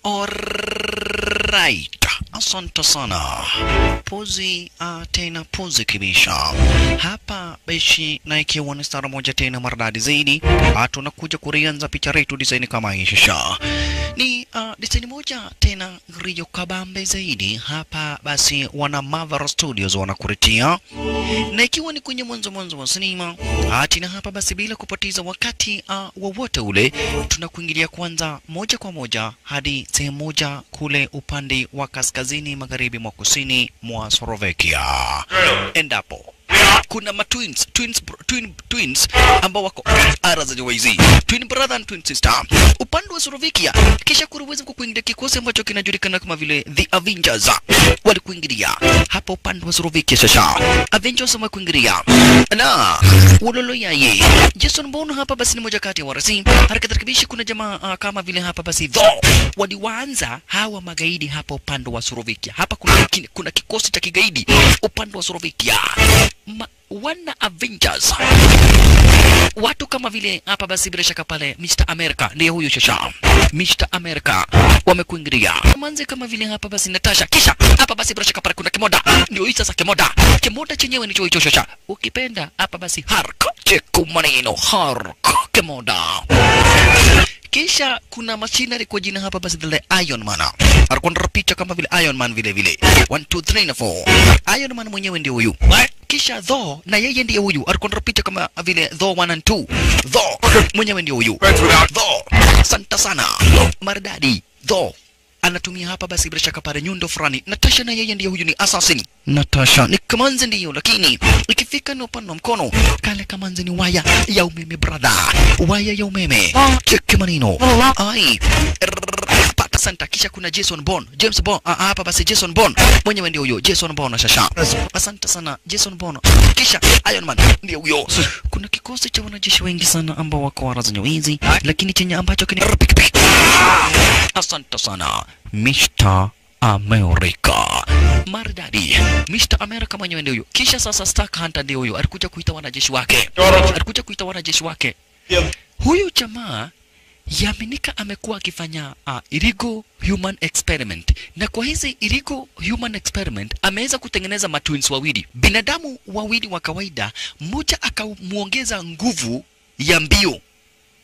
Alright. Asante sana. Pozi tena pozi kibisha. Hapa beshi na ikiwa ni star moja tena maridadi zaidi. Tunakuja kurianza picha letu design kama hii shisha. Ni design moja tena rio kabambe zaidi. Hapa basi wana Marvel Studios wanakuletea. Na ikiwa ni kwenye mwanzo wa sinema. Tena hapa basi bila kupoteza wakati wowote ule, tunakuingilia kwanza moja kwa moja hadi sehemu moja kule upande wa kaskazini magharibi mwa kusini mwa Slovakia. Endapo kuna ma twins ambao wako RZYZ, twin brother and twin sister, upande wa Slovakia. Kisha kuruweza kuingilia kikosi ambacho kinajulikana kama vile The Avengers walikuingilia hapa upande wa Slovakia. Sasa Avengers wamekuingilia na wololo yaye Jason Bourne hapa basi ni moja kati ya warasi. Harakati kibishi kuna jamaa kama vile hapa basi Thor waliwaanza hawa magaidi hapa upande wa Slovakia. Hapa kuna kikosi cha kigaidi upande wa Slovakia. Wana Avengers watu kama vile hapa basi bila shaka pale Mr. America ndiye huyu shasha. Mr. America wamekuingilia manze kama vile hapa basi Natasha. Kisha hapa basi bila shaka pale kuna Kimoda, ndio hicho sasa Kimoda. Kimoda chenyewe ndicho hicho shasha. Ukipenda hapa basi Hark, cheku maneno Hark Kimoda. Kisha kuna machinery kwa jina hapa basi the Iron Man. Alikuwa picha kama vile Iron Man vile vile. 1 2 3 na 4. Iron Man mwenyewe ndio huyu. Kisha Thor na yeye ndiye huyu. Alikuwa picha kama vile Thor 1 and 2. Thor mwenyewe ndio huyu. Thor. Santa sana. Maridadi. Thor anatumia hapa basi bila shaka pale nyundo fulani. Natasha na yeye ndiye huyu ni assassin. Natasha ni kamanzi ndiyo, lakini ikifika ni upande wa mkono kale kamanzi ni waya ya umeme brother. Waya ya umeme. Cheki maneno. Ai. Pata santa. Kisha kuna Jason Bourne. James Bourne. Hapa basi Jason Bourne mwenyewe ndiyo huyo. Jason Bourne shasha. Asante sana Jason Bourne. Kisha Iron Man ndiyo huyo. Kuna kikosi cha wanajeshi wengi sana ambao wako warazenyewizi, lakini chenye ambacho kini. Asante sana Mr. America. Maridadi. Mr. America mwenyewe ndio huyo. Kisha sasa Stark Hunter ndio huyo. Alikuja kuita wanajeshi wake. Alikuja kuita wanajeshi wake. Huyu jamaa yaminika amekuwa akifanya illegal human experiment. Na kwa hizi illegal human experiment ameweza kutengeneza matwins wawili, binadamu wawili wa kawaida. Mmoja akamuongeza nguvu ya mbio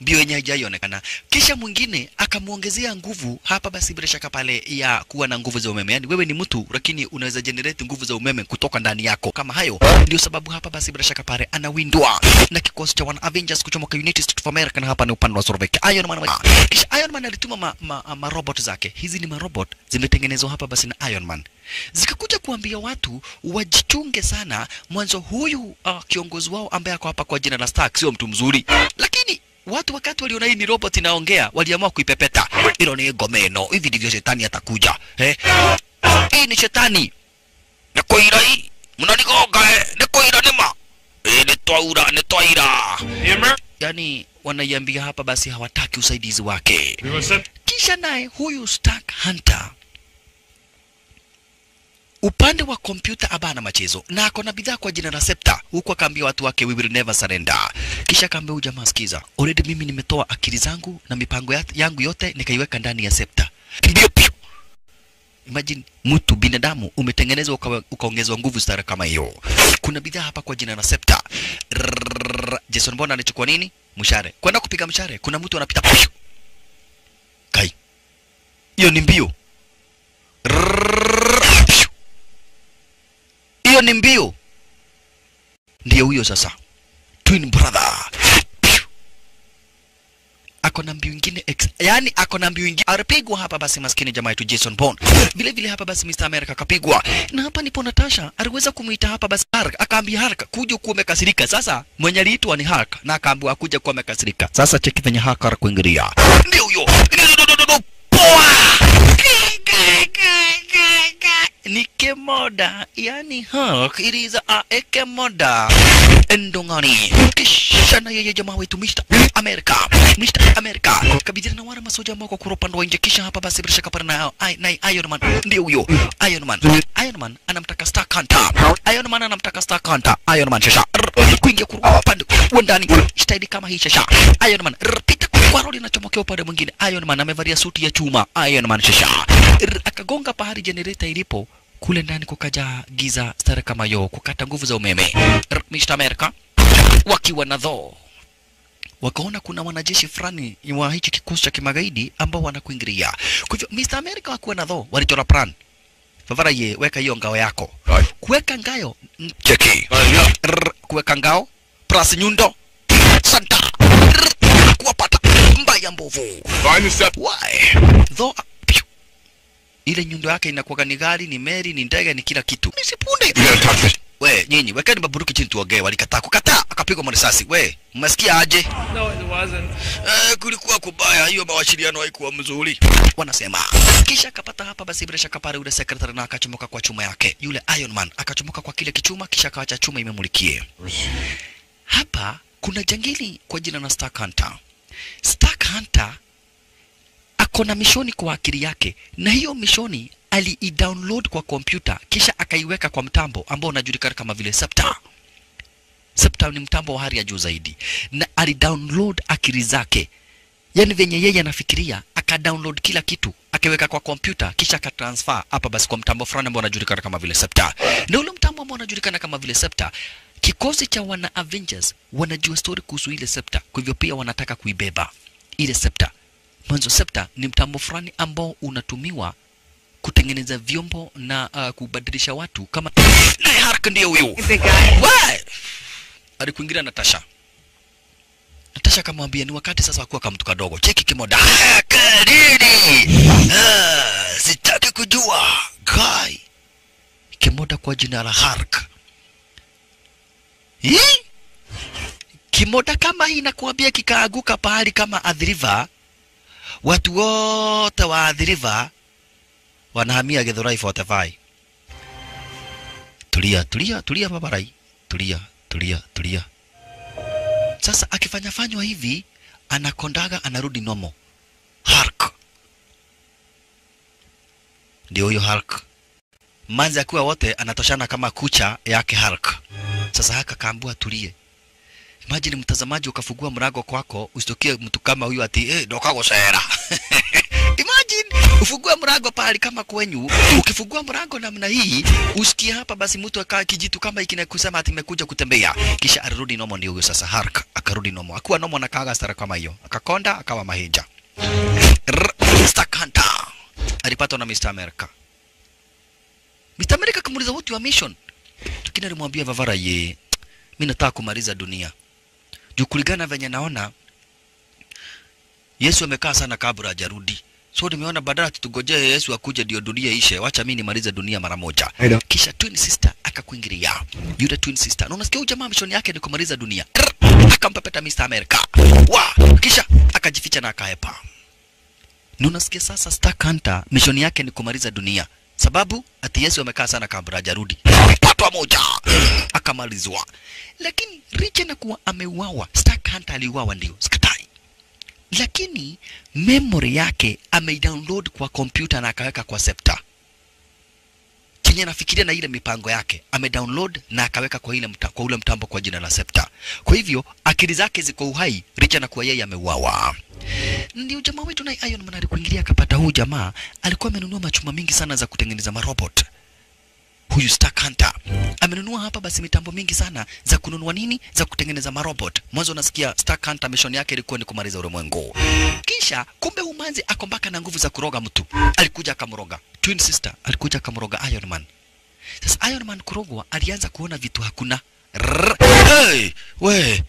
yenye haijaonekana, kisha mwingine akamuongezea nguvu hapa basi bila shaka pale ya kuwa na nguvu za umeme. Yani wewe ni mtu lakini unaweza generate nguvu za umeme kutoka ndani yako. Kama hayo ndio sababu hapa basi bila shaka pale anawindwa na kikosi cha wana Avengers kuchomoka United States of America, na hapa ni upande wa Slovakia. Iron Man. Kisha Iron Man alituma ma robot zake. Hizi ni ma robot zimetengenezwa hapa basi na Iron Man. Zikakuja kuambia watu wajichunge sana. Mwanzo huyu kiongozi wao ambaye ako hapa kwa jina la Stark sio mtu mzuri. Lakini watu wakati waliona hii ni robot inaongea waliamua kuipepeta. Hilo ni gomeno. Hivi ndivyo shetani atakuja. Hii ni shetani. Niko hii. Mnanigonga Niko ira nima. Ni twaura, ni twaira. Yani wanaiambia hapa basi hawataki usaidizi wake. Kisha naye huyu Stark Hunter upande wa kompyuta abana machezo na ako na bidhaa kwa jina la Scepter. Huku akaambia watu wake we will never surrender. Kisha akaambia huyu jamaa sikiza, already mimi nimetoa akili zangu na mipango yangu yote nikaiweka ndani ya Scepter. Ndio pio. Imagine mtu binadamu umetengenezwa ukaongezwa nguvu stara kama hiyo. Kuna bidhaa hapa kwa jina la Scepter. Jason Bourne alichukua nini? Mshare. Kwenda kupiga mshare, kuna mtu anapita. Kai. Hiyo ni mbio. Hiyo ni mbio. Ndiyo huyo sasa. Twin brother. Ako na mbio ingine yani ako na mbio ingine. Alipigwa hapa basi maskini jamaa yetu Jason Bourne. Vile vile hapa basi Mr. America kapigwa. Na hapa nipo Natasha aliweza kumuita hapa basi Hark. Akaambia Hark kuja kuwa umekasirika. Sasa mwenye aliitwa ni Hark na akaambiwa akuja kuwa amekasirika. Sasa cheki venye Hark anakuingilia. Ndio huyo. Poa. Ni Kemoda, yani Hulk, it is a Kemoda. Endongani. Kisha na yeye jamaa wetu Mr. America. Mr. America. Kabidhina na wale masoja ambao kwa kuropa ndo nje. Kisha hapa basi bila shaka pale na Iron Man. Ndio huyo. Iron Man. Iron Man anamtaka Stark Hunter. Iron Man anamtaka Stark Hunter. Iron Man shasha. Kuingia kuropa ndani. Style kama hii shasha. Iron Man pita Kwa roli inachomokea upande mwingine. Iron Man amevalia suti ya chuma. Iron Man shasha. Akagonga pahali generator ilipo. Kule ndani kukaja giza stara kama yo, kukata nguvu za umeme. Mr. America wakiwa na Thor wakaona kuna wanajeshi fulani wa hichi kikosi cha kimagaidi ambao wanakuingilia. Kwa hivyo Mr. America wakiwa na Thor walichora plan. Favara ye, weka hiyo ngao yako. Kuweka ngao, cheki. Kuweka ngao plus nyundo. Santa. Kuwapata mbaya mbovu. Why? Thor ile nyundo yake inakuwa ni gari, ni meli, ni ndege, ni kila kitu. Nisipunde. We, nyinyi wekeni maburuki chini tuongee. Walikataa kukataa, akapigwa marisasi. We, mmesikia aje? No, it wasn't. Kulikuwa kubaya, hiyo mawasiliano haikuwa mzuri. Wanasema. Kisha akapata hapa basi bila shaka pale yule secretary na akachomoka kwa chuma yake. Yule Iron Man akachomoka kwa kile kichuma kisha akaacha chuma imemulikie. Hapa kuna jangili kwa jina na Stark Hunter. Stark Hunter akona mishoni kwa akili yake, na hiyo mishoni ali-download kwa kompyuta kisha akaiweka kwa mtambo ambao unajulikana kama vile Scepter. Scepter ni mtambo wa hali ya juu zaidi, na ali-download akili zake, yani venye yeye anafikiria, aka-download kila kitu akaweka kwa kompyuta kisha akatransfer hapa basi kwa mtambo fulani ambao unajulikana kama vile Scepter. Na ule mtambo ambao unajulikana kama vile Scepter, kikosi cha wana Avengers wanajua story kuhusu ile Scepter, kwa hivyo pia wanataka kuibeba ile Scepter. Mwanzo Scepter ni mtambo fulani ambao unatumiwa kutengeneza vyombo na kubadilisha watu kama naye Hulk ndiye huyu. Why? Alikuingilia Natasha. Natasha akamwambia ni wakati sasa wa kuwa kama mtu kadogo. Cheki kimoda. Nini? Sitaki kujua. Guy. Kimoda kwa jina la Hulk. Hii? Kimoda kama hii nakuambia kikaaguka pahali kama Athi River, watu wote wa Athi River wanahamia Githurai 45. Tulia, tulia, tulia babarai. Tulia, tulia, tulia. Sasa akifanya fanywa hivi, anakondaga anarudi nomo. Hulk. Ndio huyo Hulk. Manzi akiwa wote anatoshana kama kucha yake Hulk. Sasa haka kaambua tulie. Imagine mtazamaji ukafungua mlango kwako, usitokie mtu kama huyu ati ndokagocera. Imagine ufungue mlango pahali kama kwenyu, ukifungua mlango namna hii, usikie hapa basi mtu akaa kijitu kama hiki na kusema ati nimekuja kutembea. Kisha arudi nomo, ndio huyo sasa Hulk akarudi nomo. Akuwa nomo na kaga stara kama hiyo. Akakonda akawa mahinja. Stark Hunter alipatwa na Mr. America. Mr. America akamuuliza what your mission? Lakini alimwambia Vavara ye, mimi nataka kumaliza dunia. Juu kulingana venye naona Yesu amekaa sana kabla hajarudi. So nimeona badala tutugojee Yesu akuje ndio dunia ishe, wacha mimi nimalize dunia mara moja. Kisha twin sister akakuingilia. Yule twin sister. Na unasikia huyu jamaa mission yake ni kumaliza dunia. Akampepeta Mr. America. Wa, kisha akajificha na akahepa. Na unasikia sasa Stark Hunter mission yake ni kumaliza dunia. Sababu ati Yesu amekaa sana kabla hajarudi. Patwa moja akamalizwa. Lakini Riche na kuwa ameuawa, Stark Hunter aliuawa ndio, sikatai. Lakini memory yake ameidownload kwa kompyuta na akaweka kwa Scepter. Chenye nafikiria na ile mipango yake amedownload na akaweka kwa ile kwa ule mtambo kwa jina la Scepter. Kwa hivyo akili zake ziko uhai Riche na kuwa yeye ameuawa. Ndio jamaa wetu naye Iron Man alikuingilia akapata huyu jamaa alikuwa amenunua machuma mingi sana za kutengeneza marobot. Huyu Stark Hunter amenunua hapa basi mitambo mingi sana za kununua nini, za kutengeneza marobot. Mwanzo unasikia Stark Hunter mission yake ilikuwa ni kumaliza ulimwengu. Kisha kumbe umanzi akombaka na nguvu za kuroga mtu. Alikuja akamroga twin sister, alikuja akamroga Iron Man. Sasa Iron Man kurogwa alianza kuona vitu hakuna. Hey, we.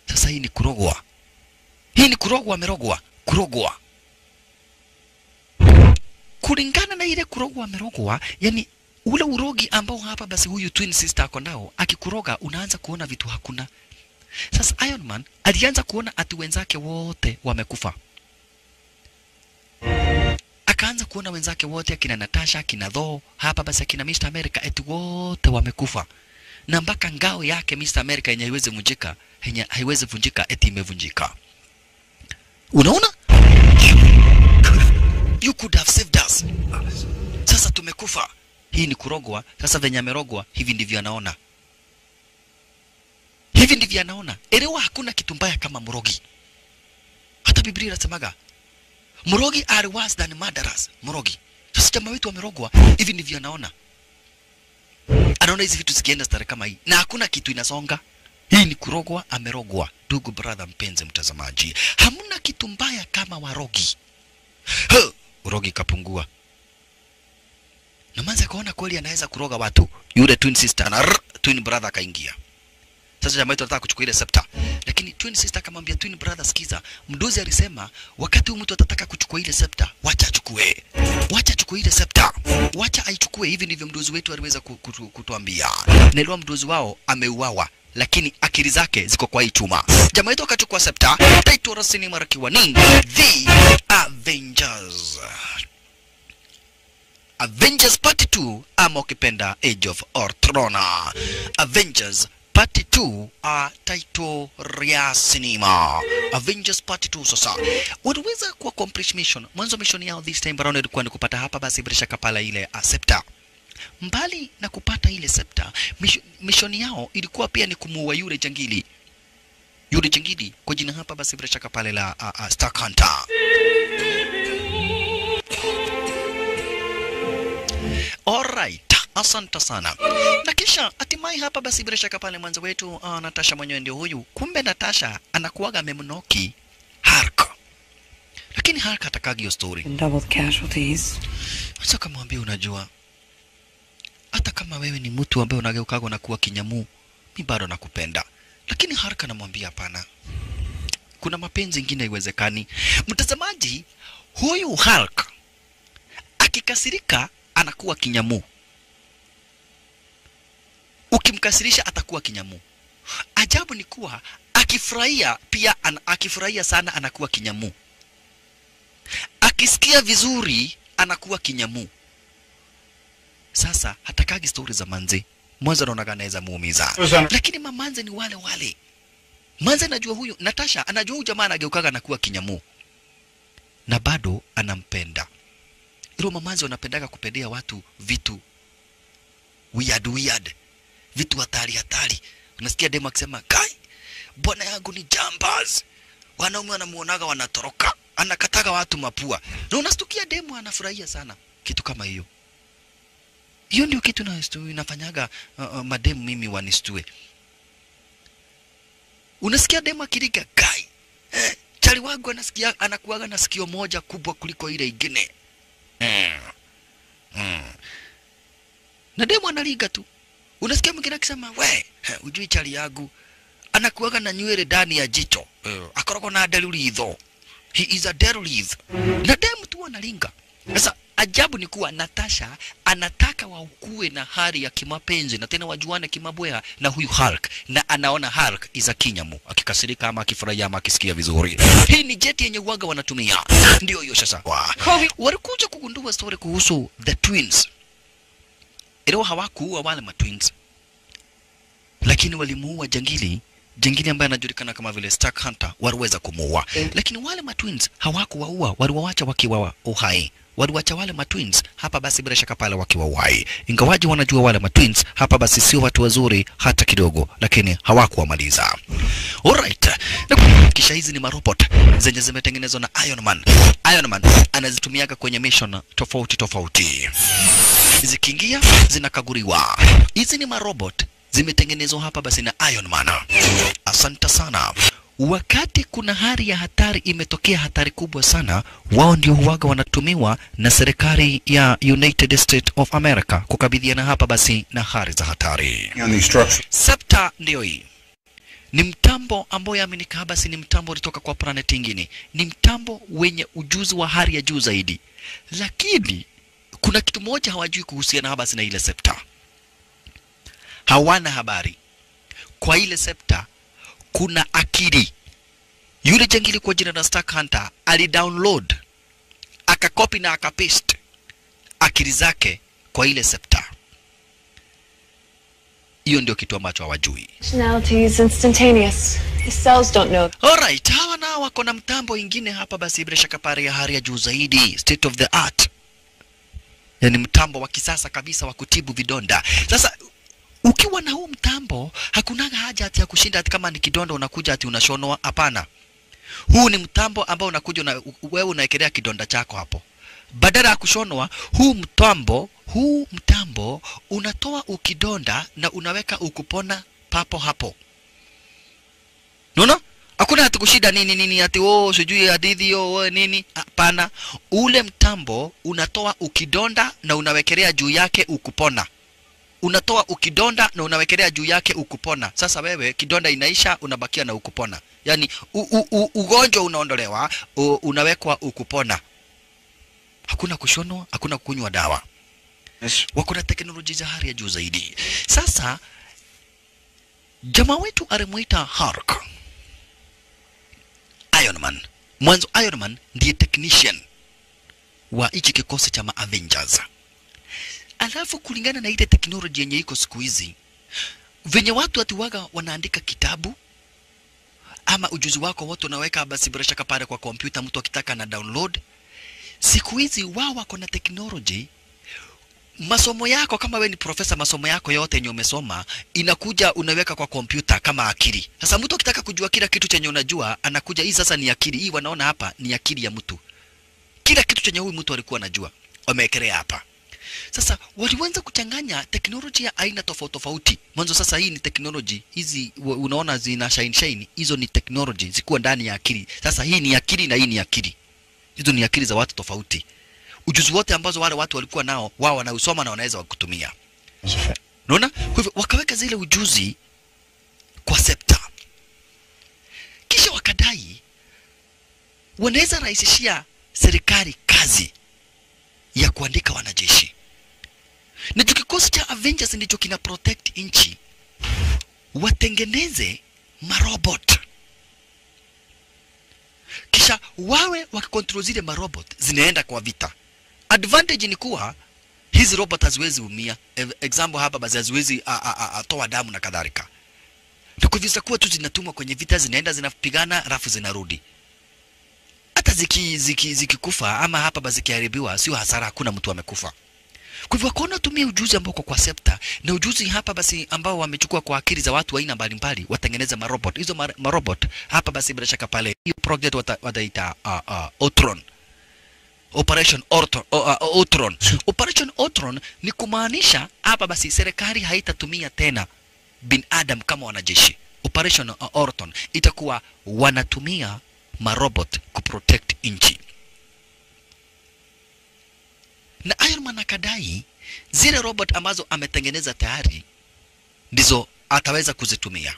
Sasa hii ni kurogwa. Hii ni kurogwa, amerogwa, kurogwa. Kulingana na ile kurogwa amerogwa, yani ule urogi ambao hapa basi huyu twin sister ako nao, akikuroga unaanza kuona vitu hakuna. Sasa Iron Man alianza kuona ati wenzake wote wamekufa. Akaanza kuona wenzake wote akina Natasha, akina Thor, hapa basi akina Mr. America eti wote wamekufa. Na mpaka ngao yake Mr. America yenye haiwezi vunjika, yenye haiwezi vunjika eti imevunjika. Unaona? You could have saved us. Sasa tumekufa. Hii ni kurogwa. Sasa venye amerogwa, hivi ndivyo anaona. Hivi ndivyo anaona. Elewa hakuna kitu mbaya kama mrogi. Hata Biblia inasemaga mrogi are worse than murderers. Mrogi. Sasa jamaa wetu amerogwa, hivi ndivyo anaona. Anaona hizi vitu zikienda stare kama hii na hakuna kitu inasonga. Hii ni kurogwa, amerogwa. Ndugu brother mpenzi mtazamaji, hamna kitu mbaya kama warogi. Urogi kapungua. Na manze akaona kweli anaweza kuroga watu. Yule twin sister na twin brother akaingia. Sasa jamaa wetu anataka kuchukua ile scepter. Lakini twin sister akamwambia twin brother, sikiza, mdozi alisema wakati huyu mtu atataka kuchukua ile scepter, wacha achukue. Wacha achukue ile scepter. Wacha aichukue. Hivi ndivyo mdozi wetu aliweza kutuambia. Naelewa mdozi wao ameuawa, lakini akili zake ziko kwa hii chuma. Jamaa wetu akachukua scepter. Title rasmi marakiwa ni The Avengers. Avengers Part 2 ama ukipenda Age of Ultron. Avengers Part 2 a title ya cinema. Avengers Part 2 sasa. Waliweza ku accomplish mission. Mwanzo mission yao this time around ilikuwa ni kupata hapa basi bila shaka pala ile scepter. Mbali na kupata ile scepter, mission yao ilikuwa pia ni kumuua yule jangili. Yule jangili kwa jina hapa basi bila shaka pale la Stark Hunter. Alright, asante sana. Na kisha hatimaye hapa basi bila shaka pale mwanzo wetu Natasha mwenyewe ndio huyu. Kumbe Natasha anakuwaga amemnoki Hulk. Lakini Hulk hatakagi hiyo story. Double casualties. Sasa kamwambia, unajua hata kama wewe ni mtu ambaye unageukaga na kuwa kinyamu, mimi bado nakupenda. Lakini Hulk anamwambia hapana. Kuna mapenzi ingine haiwezekani. Mtazamaji, huyu Hulk akikasirika anakuwa kinyamu. Ukimkasirisha atakuwa kinyamu. Ajabu ni kuwa akifurahia pia akifurahia sana anakuwa kinyamu. Akisikia vizuri anakuwa kinyamu. Sasa hatakagi story za manze. Mwanzo anaona anaweza muumiza. Lakini mamanze ni wale wale. Manze anajua huyu Natasha anajua huyu jamaa anageukaga na kuwa kinyamu. Na bado anampenda. Ilo mamanze wanapendaga kupendea watu vitu weird weird, vitu hatari hatari. Unasikia demu akisema, kai bwana yangu ni jambaz. Wanaume wanamuonaga wanatoroka, anakataga watu mapua. Na unastukia demu anafurahia sana kitu kama hiyo. Hiyo ndio kitu inafanyaga mademu mimi wanistue. Unasikia demu akiriga, kai chali wangu anasikia anakuaga na sikio moja kubwa kuliko ile ingine. Na demu analiga tu. Unasikia mwingine akisema, we, ujui chali yangu anakuaga na nywele ndani ya jicho. Akoroko na delulitho. He is a delulith. Na demu tu analinga. Sasa ajabu ni kuwa Natasha anataka waukue na hali ya kimapenzi na tena wajuane kimabwea na huyu Hulk, na anaona Hulk is a kinyamu akikasirika ama akifurahia ama akisikia vizuri. Hii ni jeti yenye uwaga wanatumia. Ndio hiyo sasa. Walikuja kugundua story kuhusu the twins. Ilo hawakuua wale ma twins, lakini walimuua jangili. Jangili ambaye anajulikana kama vile Stark Hunter waliweza kumuua. Lakini wale ma twins hawakuwaua, waliwaacha wakiwa uhai. Waliwacha wale ma twins hapa basi bila shaka pale wakiwa uhai. Ingawaje wanajua wale ma twins hapa basi sio watu wazuri hata kidogo, lakini hawakuwamaliza. Alright. Kisha hizi ni marobot zenye zimetengenezwa na Iron Man. Iron Man anazitumiaga kwenye mission tofauti tofauti. Zikiingia zinakaguliwa. Hizi ni marobot zimetengenezwa hapa basi na Iron Man. Asante sana. Wakati kuna hali ya hatari imetokea, hatari kubwa sana, wao ndio huwaga wanatumiwa na serikali ya United States of America kukabidhiana hapa basi na hali za hatari. Scepter ndio hii. Ni mtambo ambao yaaminika basi ni mtambo ulitoka kwa planet nyingine. Ni mtambo wenye ujuzi wa hali ya juu zaidi. Lakini kuna kitu moja hawajui kuhusiana hapa basi na ile scepter. Hawana habari. Kwa ile scepter kuna akili. Yule jangili kwa jina la Stark Hunter alidownload, akakopi na akapaste akili zake kwa ile scepter. Hiyo ndio kitu ambacho hawajui. Functionality is instantaneous. His cells don't know. Alright, hawa nao wako na mtambo ingine hapa basi bila shaka pale ya hali ya juu zaidi, state of the art. Yaani mtambo wa kisasa kabisa wa kutibu vidonda. Sasa ukiwa na huu mtambo hakunaga haja ati ya kushinda ati kama ni kidonda unakuja ati unashonwa, hapana. Huu ni mtambo ambao unakuja na wewe unaekelea kidonda chako hapo. Badala ya kushonwa, huu mtambo unatoa ukidonda na unaweka ukupona papo hapo. Unaona? Hakuna ati kushida nini nini ati oh sijui hadithi oh nini. Hapana, ule mtambo unatoa ukidonda na unawekelea juu yake ukupona. Unatoa ukidonda na unawekelea juu yake ukupona. Sasa wewe kidonda inaisha, unabakia na ukupona. Yani ugonjwa unaondolewa, unawekwa ukupona. Hakuna kushonwa, hakuna kunywa dawa. Yes. Wako na teknolojia za hali ya juu zaidi. Sasa jamaa wetu alimuita Hulk. Iron Man. Mwanzo Iron Man ndiye technician wa hichi kikosi cha ma-Avengers. Alafu kulingana na ile teknolojia yenye iko siku hizi, venye watu atiwaga wanaandika kitabu ama ujuzi wako wote unaweka basi bila shaka pale kwa kompyuta, mtu akitaka na download. Siku hizi wao wako na teknoloji. Masomo yako kama we ni profesa, masomo yako yote yenye umesoma inakuja unaweka kwa kompyuta kama akili. Sasa mtu akitaka kujua kila kitu chenye unajua anakuja, hii sasa ni akili. Hii wanaona hapa ni akili ya mtu. Kila kitu chenye huyu mtu alikuwa anajua wamewekelea hapa. Sasa walianza kuchanganya teknolojia ya aina tofauti tofauti. Mwanzo sasa hii ni teknoloji, hizi unaona zina shine shine, hizo ni teknoloji zikuwa ndani ya akili. Sasa hii ni akili na hii ni akili. Hizo ni akili za watu tofauti. Ujuzi wote ambazo wale watu walikuwa nao wao wanausoma na wanaweza kutumia. Unaona? Kwa hivyo wakaweka zile ujuzi kwa scepter. Kisha wakadai wanaweza rahisishia serikali kazi ya kuandika wanajeshi. Na kikosi cha Avengers ndicho kina protect nchi. Watengeneze marobot. Kisha wawe wakikontrol zile marobot zinaenda kwa vita. Advantage ni kuwa hizi robot haziwezi umia. Example hapa basi haziwezi toa damu na kadhalika. Na kwa hivyo zitakuwa tu zinatumwa kwenye vita, zinaenda zinapigana rafu zinarudi. Hata zikikufa ama hapa basi zikiharibiwa sio hasara, hakuna mtu amekufa. Kwa hivyo wakaona tumia ujuzi ambao kwa scepter na ujuzi hapa basi ambao wamechukua kwa akili za watu aina mbalimbali watengeneza marobot. Hizo marobot hapa basi bila shaka pale hiyo project wataita Ultron. Operation Ultron. Operation Ultron ni kumaanisha hapa basi serikali haitatumia tena binadamu kama wanajeshi. Operation Ultron itakuwa wanatumia marobot kuprotect nchi. Na Iron Man akadai zile robot ambazo ametengeneza tayari ndizo ataweza kuzitumia.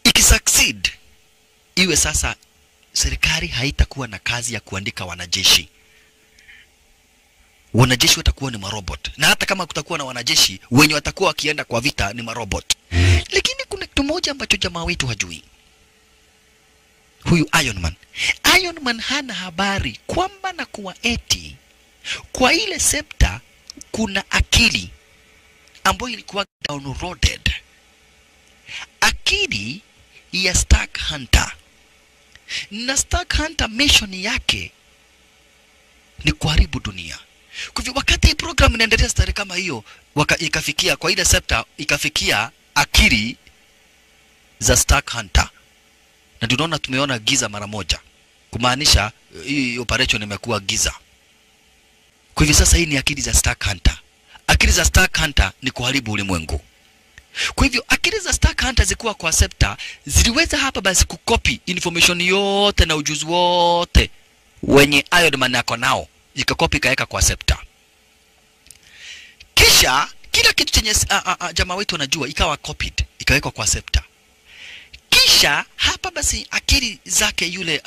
Ikisucceed, iwe sasa serikali haitakuwa na kazi ya kuandika wanajeshi. Wanajeshi watakuwa ni marobot. Na hata kama kutakuwa na wanajeshi, wenye watakuwa wakienda kwa vita ni marobot. Lakini kuna kitu moja ambacho jamaa wetu hajui. Huyu Iron Man. Iron Man hana habari kwamba na kuwa eti kwa ile scepter kuna akili ambayo ilikuwa downloaded. Akili ya Stark Hunter. Na Stark Hunter mission yake ni kuharibu dunia. Kwa hivyo wakati program inaendelea stari kama hiyo, ikafikia kwa ile scepter, ikafikia akili za Stark Hunter. Na tunaona tumeona giza mara moja. Kumaanisha hii operation imekuwa giza. Kwa hivyo sasa hii ni akili za Stark Hunter. Akili za Stark Hunter ni kuharibu ulimwengu. Kwa hivyo akili za Stark Hunter zikuwa kwa scepter, ziliweza hapa basi kukopi information yote na ujuzi wote wenye Iron Man ako nao, ikakopi ikaweka kwa scepter. Kisha kila kitu chenye jamaa wetu anajua ikawa copied, ikawekwa kwa scepter. Kisha hapa basi akili zake yule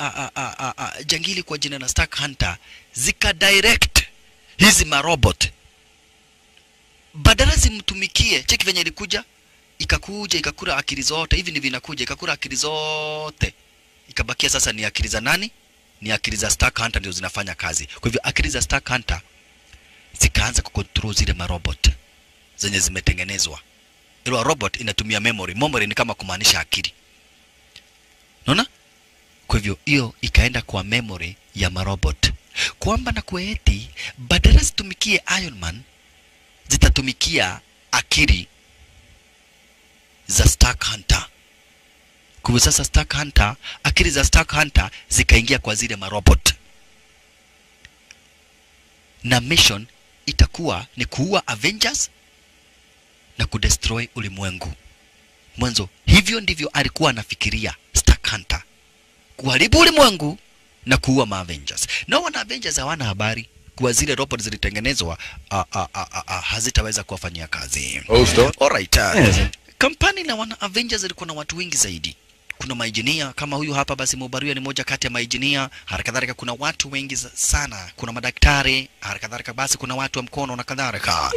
jangili kwa jina la Stark Hunter zika direct hizi marobot. Badala zimtumikie, cheki venye ilikuja, ikakuja ikakula akili zote, hivi ni vinakuja ikakula akili zote. Ikabakia sasa ni akili za nani? Ni akili za Stark Hunter ndio zinafanya kazi. Kwa hivyo akili za Stark Hunter zikaanza kucontrol zile marobot zenye zimetengenezwa. Ile robot inatumia memory. Memory ni kama kumaanisha akili. Unaona? Kwa hivyo hiyo ikaenda kwa memory ya marobot. Kwamba na kueti badala zitumikie Iron Man, zitatumikia akili za Stark Hunter. Kwa sasa Stark Hunter, akili za Stark Hunter zikaingia kwa zile marobot. Na mission itakuwa ni kuua Avengers na kudestroy ulimwengu. Mwanzo hivyo ndivyo alikuwa anafikiria Stark Hunter, kuharibu ulimwengu na kuua ma Avengers. Na wana Avengers hawana habari kuwa zile robot zilitengenezwa hazitaweza kuwafanyia kazi. Alright. Kampani na wana Avengers ilikuwa na watu wengi zaidi. Kuna maengineer kama huyu hapa basi Mubaruya ni moja kati ya maengineer. Halikadhalika kuna watu wengi sana, kuna madaktari, halikadhalika basi kuna watu wa mkono na kadhalika.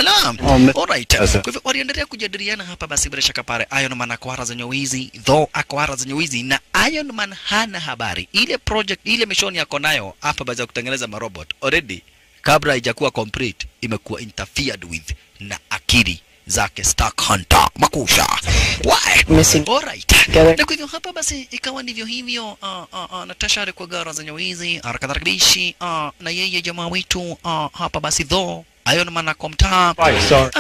Naam. Alright. Kwa hivyo waliendelea kujadiliana hapa basi bila shaka pale Iron Man akwara za nyowizi, though akwara za nyowizi na Iron Man hana habari. Ile project, ile mission yako nayo hapa basi ya kutengeneza marobot already kabla haijakuwa complete imekuwa interfered with na akili zake Stark Hunter makusha. Why? Alright. Na kwa hivyo hapa basi ikawa ndivyo hivyo. Natasha alikuwa gara za nyawizi harakadharibishi na yeye jamaa wetu hapa basi though Iron Man akomtaa.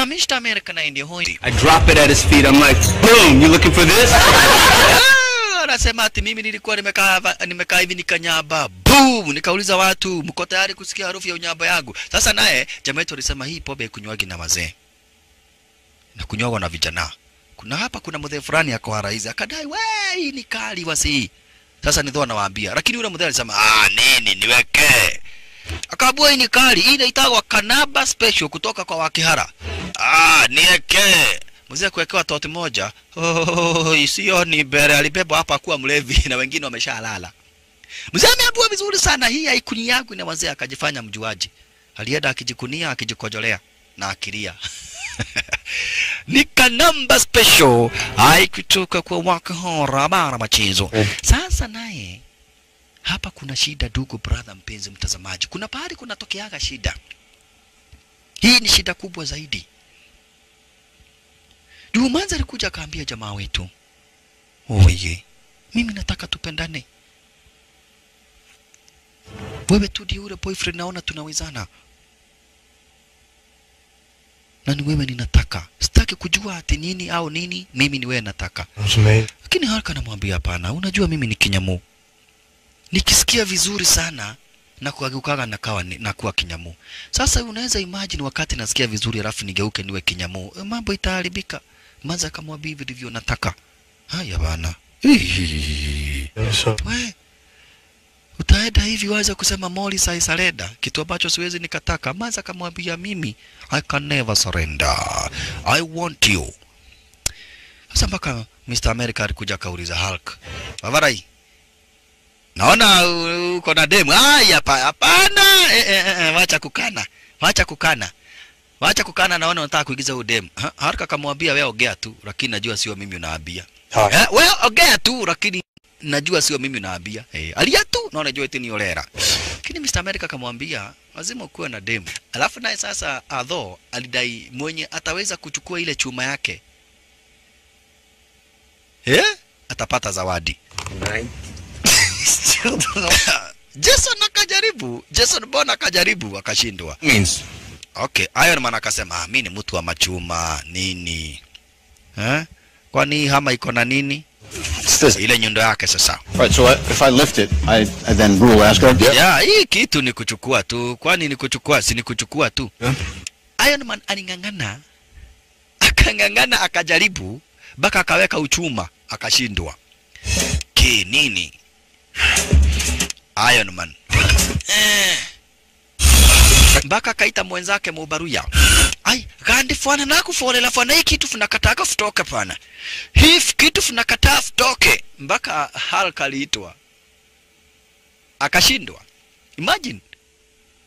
Mr. America na ndio huyu. I drop it at his feet. I'm like, boom, you looking for this? Anasema ati mimi nilikuwa nimekaa hivi nikanyaba. Boom, nikauliza watu, mko tayari kusikia harufu ya unyaba yangu? Sasa naye jamaa wetu alisema hii pombe kunywagi na wazee na kunywa na vijana. Kuna hapa kuna mzee fulani ako haraizi akadai we hii ni kali wasi. Sasa ni dhoa nawaambia. Lakini yule mzee alisema nini niweke. Akaambia hii ni kali, hii inaitwa Kanaba special kutoka kwa Wakihara. Niweke. Mzee kuwekewa toti moja. Oh, isiyo ni bere alibebwa hapa kuwa mlevi na wengine wameshalala. Mzee ameambiwa vizuri sana hii haikuni yangu na wazee akajifanya mjuaji. Alienda akijikunia akijikojolea na akilia. Ni Kanamba special haikutoka kwa Wakihara bara machezo. Sasa naye hapa kuna shida dugu brother mpenzi mtazamaji. Kuna pahali kunatokeaga shida. Hii ni shida kubwa zaidi. Jumanza alikuja akaambia jamaa wetu, oye, mimi nataka tupendane. Wewe tu ndiye yule boyfriend naona tunawezana. Na ni wewe ninataka. Sitaki kujua ati nini au nini, mimi ni wewe nataka. Lakini haraka anamwambia hapana, unajua mimi ni kinyamu. Nikisikia vizuri sana na kuageukaga na kawa na kuwa kinyamu. Sasa unaweza imagine wakati nasikia vizuri alafu nigeuke niwe kinyamu, mambo itaharibika. Manza akamwambia hivi ndivyo nataka. Haya bana. We, utaenda hivi waza kusema Moli sai surrender, kitu ambacho siwezi nikataka. Manza akamwambia mimi I can never surrender. I want you. Sasa mpaka Mr. America alikuja akauliza Hulk, Bavarai, naona uko na demu. Haya hapana. Wacha kukana. Wacha kukana. Wacha kukana, naona unataka kuigiza huyu demu. Hulk akamwambia wewe ongea tu, lakini najua sio mimi unaambia. Wewe ongea tu, lakini najua sio mimi unaambia. Alia tu, naona najua eti ni olera. Lakini Mr. America akamwambia lazima ukuwe na demu. Alafu naye sasa adho alidai mwenye ataweza kuchukua ile chuma yake, atapata zawadi. Jason akajaribu, Jason Bourne akajaribu akashindwa. Means. Okay, Iron Man akasema mimi ni mtu wa machuma nini? Kwani hama iko na nini? Ile nyundo yake sasa. Right, so if I lift it, I then rule Asgard. Yeah, hii kitu ni kuchukua tu. Kwani ni kuchukua, si ni kuchukua tu. Yeah. Iron Man aling'ang'ana. Akang'ang'ana akajaribu mpaka akaweka uchuma akashindwa. Ki nini? Iron Man. Mpaka akaita mwenzake Mubaruya. Ai, gandi fwana nakufolela fwana hii kitu funakataka futoke pana. Hii kitu funakataa futoke. Mpaka Hulk aliitwa. Akashindwa. Imagine.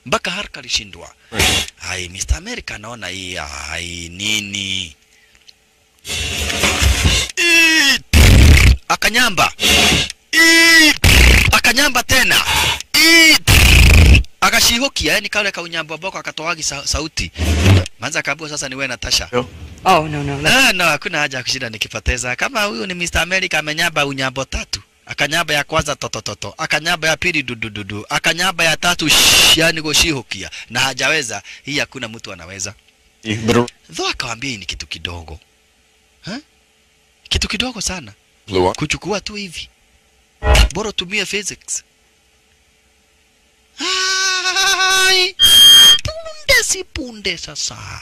Mpaka Hulk alishindwa. Ai, Mr. America anaona hii ai nini? Akanyamba. Akanyamba tena. Akashihokia, yani kale kaunyamba ambako akatoagi sauti. Manza akaambiwa sasa ni wewe Natasha. Oh no no. No, hakuna haja kushinda nikipoteza. Kama huyu ni Mr. America amenyamba unyambo tatu. Akanyamba ya kwanza totototo, akanyamba ya pili dudududu, akanyamba ya tatu yani goshihokia. Na hajaweza, hii hakuna mtu anaweza. Though akawaambia ni kitu kidogo. Kitu kidogo sana. Kuchukua tu hivi. Bora tumia physics. Ai! Punde si punde sasa.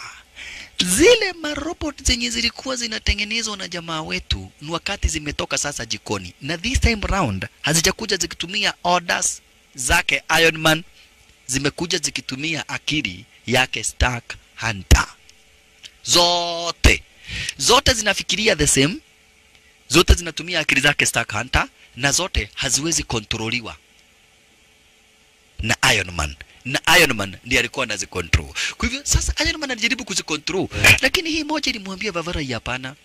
Zile marobot zenye zilikuwa zinatengenezwa na jamaa wetu ni wakati zimetoka sasa jikoni. Na this time round hazijakuja zikitumia orders zake Iron Man, zimekuja zikitumia akili yake Stark Hunter. Zote zote zinafikiria the same, zote zinatumia akili zake Stark Hunter, na zote haziwezi kontroliwa na Iron Man. Na Iron Man ndiye alikuwa anazicontrol. Kwa hivyo sasa Iron Man alijaribu kuzicontrol, lakini hii moja ilimwambia Vavara, hapana,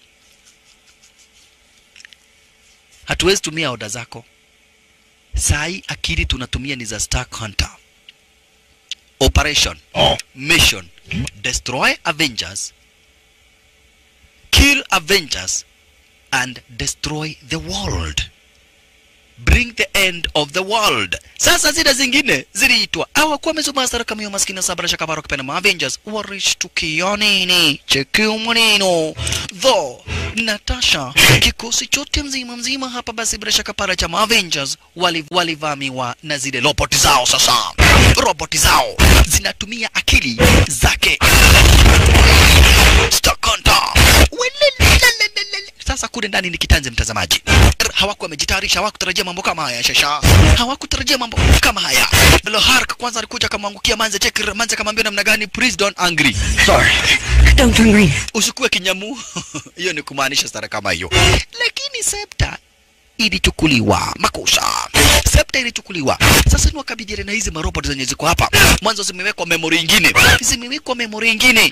hatuwezi tumia order zako. Sai akili tunatumia ni za Stark Hunter. Operation, mission, destroy Avengers, kill Avengers and destroy the world. Bring the end of the world. Sasa zile zingine ziliitwa hawakuwa wamesoma sara kama hiyo maskini sabara shakabaro kipenda Avengers warishtukia nini? Cheki maneno. Though Natasha kikosi chote mzima mzima hapa basi bila shaka para cha Avengers walivamiwa na zile robot zao. Sasa robot zao zinatumia akili zake Stark Hunter. Sasa kule ndani ni kitanzi mtazamaji. Hawakuwa wamejitayarisha, hawakutarajia mambo kama haya shasha. Hawakutarajia mambo kama haya. Lohark kwanza alikuja akamwangukia Manze, check Manze akamwambia namna gani, please don't angry. Sorry. Don't turn green. Usikuwe kinyamu. Hiyo ni kumaanisha stara kama hiyo. Lakini scepter ilichukuliwa makosa. Scepter ilichukuliwa. Sasa ni wakabidhiana na hizi marobot zenye ziko hapa. Mwanzo zimewekwa memory nyingine. Zimewekwa memory nyingine.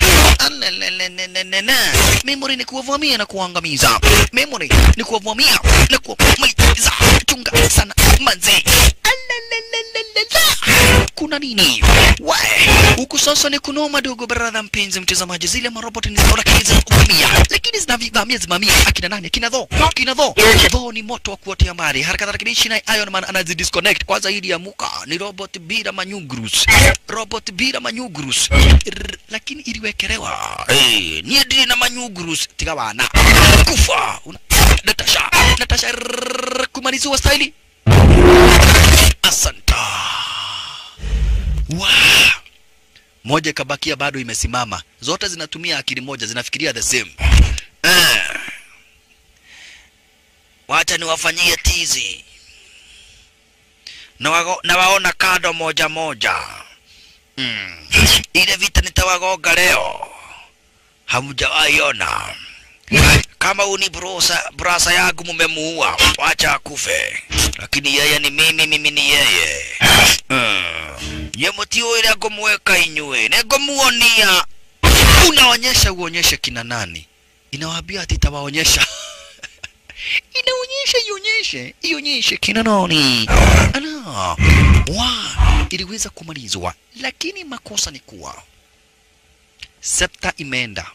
Memory ni kuwavamia na kuangamiza. Memory ni kuwavamia na kuwamaliza. Chunga sana manze. Kuna nini? Wae, huku sasa ni kunoma dogo brother mpenzi mtazamaji. Zile marobot ni zao lakini zinavamia. Lakini zinavamia zimamia akina nani? Akina Thor. Akina Thor. Thor ni moto wa kuotea mbali. Haraka tarakilishi na Iron Man anazidisconnect. Kwanza hili ya muka ni robot bila manyugrus. Robot bila manyugrus. Lakini iliwekelewa. Eh, ni ndiri na manyugrus tigawana. Kufa. Natasha. Natasha kumaliziwa staili. Asanta. Wow. Moja kabakia bado imesimama. Zote zinatumia akili moja, zinafikiria the same. Wacha niwafanyie tizi. Na waona kado moja moja. Ile vita nitawagonga leo. Hamjawaiona. Kama uni brasa yangu mumemuua, wacha akufe. Lakini yeye ni mimi, mimi ni yeye. Yemotio ile agomweka inywe, negomuonia. Unaonyesha uonyeshe kina nani? Inawaambia ati itawaonyesha. Inaonyesha ionyeshe, ionyeshe kina nani? Ana. Wa, iliweza kumalizwa. Lakini makosa ni kuwa scepter imeenda.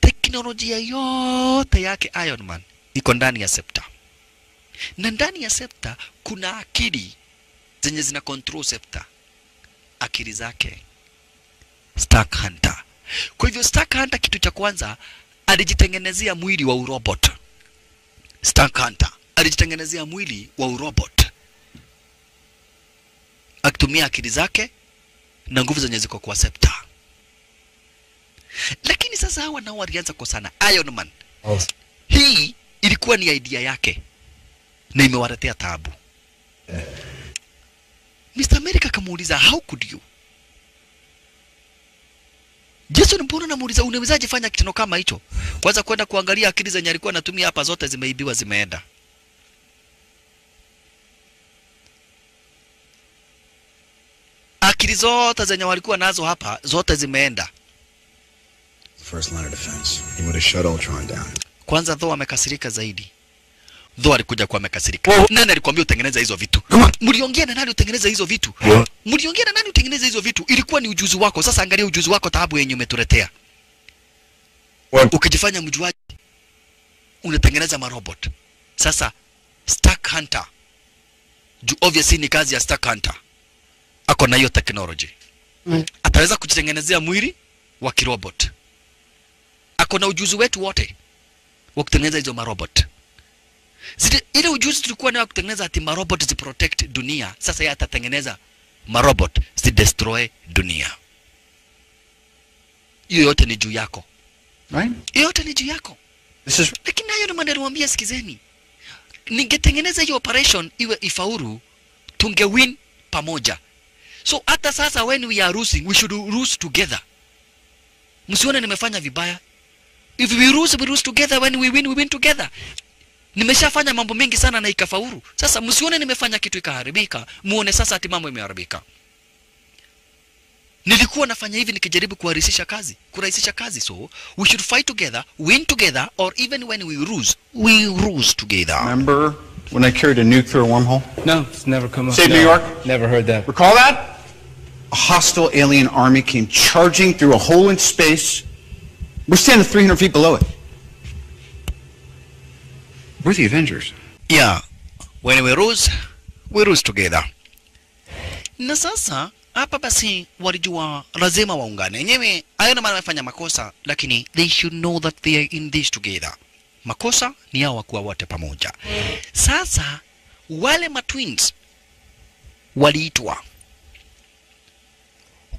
Teknolojia yote yake Iron Man iko ndani ya scepter. Na ndani ya scepter kuna akili zenye zina control scepter. Akili zake Stark Hunter. Kwa hivyo Stark Hunter kitu cha kwanza alijitengenezea mwili wa urobot. Stark Hunter alijitengenezea mwili wa urobot akitumia akili zake na nguvu zenye ziko kwa scepter. Lakini sasa hawa nao walianza kukosana. Iron Man, hii ilikuwa ni idea yake na imewaletea taabu. Mr. America akamuuliza, how could you? Jason mbona namuuliza unawezaje fanya kitendo kama hicho? Kwanza kwenda kuangalia akili zenye alikuwa anatumia hapa zote zimeibiwa, zimeenda. Akili zote zenye walikuwa nazo hapa zote zimeenda. First line of defense. He would have shut Ultron down. Kwanza Thor amekasirika zaidi. Thor alikuja kwa amekasirika. Nani alikwambia utengeneza hizo vitu? Mliongea na nani utengeneza hizo vitu? Mliongea na nani utengeneza hizo vitu? Ilikuwa ni ujuzi wako. Sasa angalia ujuzi wako taabu yenye umetuletea. Ukijifanya mjuaji unatengeneza marobot. Sasa Stark Hunter, obviously ni kazi ya Stark Hunter. Ako na hiyo technology. Ataweza kujitengenezea mwili wa kirobot. Ako na ujuzi wetu wote. wa kutengeneza hizo marobot. Zile ile ujuzi tulikuwa nayo kutengeneza ati marobot zi protect dunia, sasa yeye atatengeneza marobot zi destroy dunia. Hiyo yote ni juu yako. Right? Hiyo yote ni juu yako. This is Lakini nayo ni maneno niwaambia, sikizeni. Ningetengeneza hiyo operation iwe ifaulu, tunge win pamoja. So hata sasa when we are losing, we should lose together. Msione nimefanya vibaya. If we lose, we lose together. When we win, we win together. Nimeshafanya mambo mengi sana na ikafaulu. Sasa msione nimefanya kitu ikaharibika, muone sasa ati mambo imeharibika. Nilikuwa nafanya hivi nikijaribu kurahisisha kazi. So we should fight together, win together, or even when we lose, we lose together. Remember when I carried a nuclear wormhole? No, it's never come up. Save No. New York? Never heard that. Recall that? A hostile alien army came charging through a hole in space. We're standing 300 feet below it. We're the Avengers. Yeah, when we lose together. Na sasa hapa basi walijua lazima waungane. Yenyewe Iron Man amefanya makosa, lakini they should know that they are in this together. Makosa ni yao wakuwa wote pamoja. Sasa wale matwins waliitwa.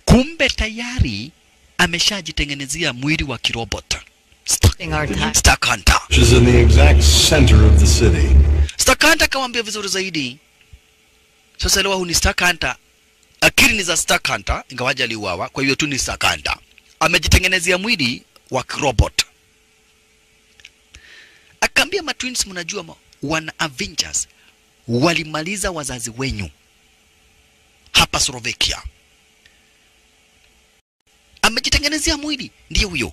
Kumbe tayari ameshajitengenezea mwili wa kirobot. Stark Hunter. Which is in the exact center of the city. Stark Hunter kawaambia vizuri zaidi. Sasa leo ni Stark Hunter. Akili ni za Stark Hunter, ingawaje aliuawa, kwa hiyo tu ni Stark Hunter. Amejitengenezea mwili wa kirobot. Akaambia matwins, mnajua wana Avengers walimaliza wazazi wenyu hapa Slovakia. Amejitengenezea mwili ndiye huyo.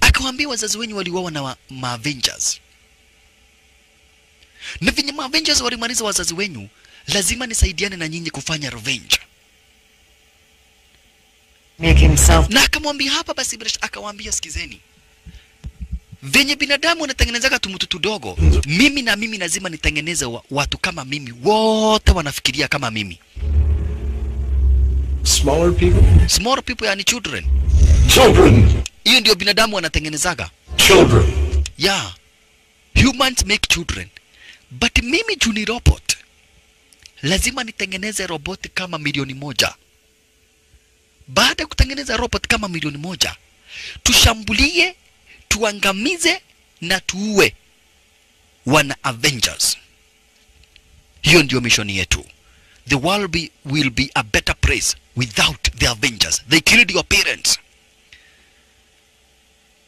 Akawaambia wazazi wenyu waliuawa na ma Avengers. Na venye ma Avengers walimaliza wazazi wenyu, lazima nisaidiane na nyinyi kufanya revenge. Make himself. Na akamwambia hapa basi, akawaambia sikizeni. Venye binadamu wanatengenezaga tumutu tudogo, mimi na mimi lazima nitengeneze watu kama mimi, wote wanafikiria kama mimi. Smaller people? Smaller people yani children. Children. Hiyo ndio binadamu wanatengenezaga. Children. Yeah. Humans make children. But mimi juu ni robot, lazima nitengeneze robot kama 1,000,000. Baada ya kutengeneza robot kama 1,000,000, tushambulie, tuangamize na tuue wana Avengers. Hiyo ndio mission yetu. The world will be a better place without the Avengers. They killed your parents.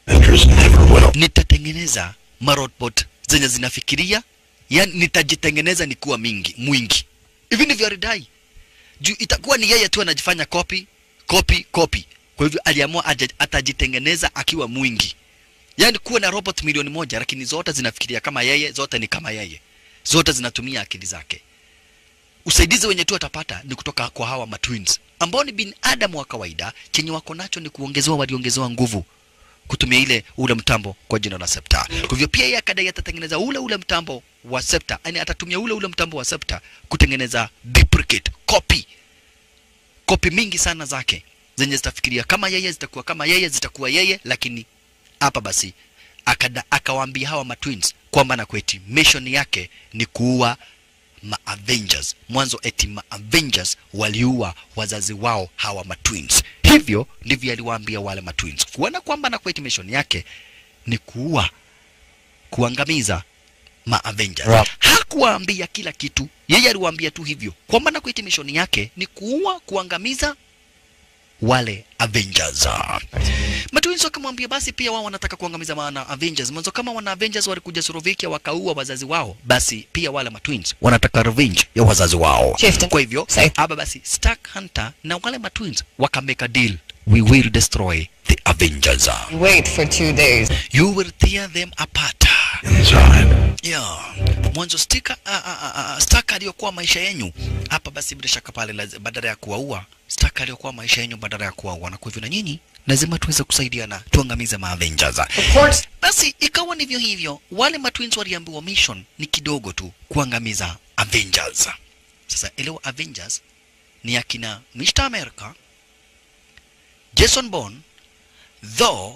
Avengers never will. Nitatengeneza marobot zenye zinafikiria, yani nitajitengeneza nikuwa mingi, mwingi. Hivi ndivyo alidai. Juu itakuwa ni yeye tu anajifanya copy, copy, copy. Kwa hivyo aliamua atajitengeneza akiwa mwingi. Yani kuwa na robot 1,000,000 lakini zote zinafikiria kama yeye, zote ni kama yeye. Zote zinatumia akili zake. Usaidizi wenye tu atapata ni kutoka kwa hawa matwins ambao ni binadamu wa kawaida, chenye wako nacho ni kuongezewa, waliongezewa nguvu kutumia ile ule mtambo kwa jina la Scepter. Kwa hivyo pia yeye akadai atatengeneza ule ule mtambo wa Scepter, yani atatumia ule ule mtambo wa Scepter kutengeneza duplicate copy. Copy mingi sana zake zenye zitafikiria kama yeye, zitakuwa kama yeye, zitakuwa yeye. Lakini hapa basi akawaambia hawa matwins kwamba na kweti mission yake ni kuua ma Avengers. Mwanzo eti ma Avengers waliua wazazi wao hawa matwins. Hivyo ndivyo aliwaambia wale matwins, kuona kwamba na kweti mission yake ni kuua, kuangamiza ma Avengers. Right. Hakuwaambia kila kitu, yeye aliwaambia tu hivyo kwamba na kweti mission yake ni kuua, kuangamiza wale Avengers. Matwins wakamwambia basi pia wao wanataka kuangamiza wana Avengers. Mwanzo kama wana Avengers walikuja Slovakia wakaua wazazi wao, basi pia wale matwins wanataka revenge ya wazazi wao. Chieftain. Kwa hivyo hapa basi Stark Hunter na wale matwins wakamake a deal. We will destroy the Avengers. Wait for 2 days. You will tear them apart. Inside. Yeah. Mwanzo Stark aliyokuwa maisha yenu hapa basi bila shaka pale badala ya kuwaua, Stark aliyokuwa maisha yenu badala ya kuwaua, na kwa hivyo na nyinyi lazima tuweze kusaidiana tuangamize ma Avengers. Basi ikawa ndivyo hivyo, wale matwins waliambiwa mission ni kidogo tu, kuangamiza Avengers. Sasa elewa, Avengers ni akina Mr. America, Jason Bourne, Thor,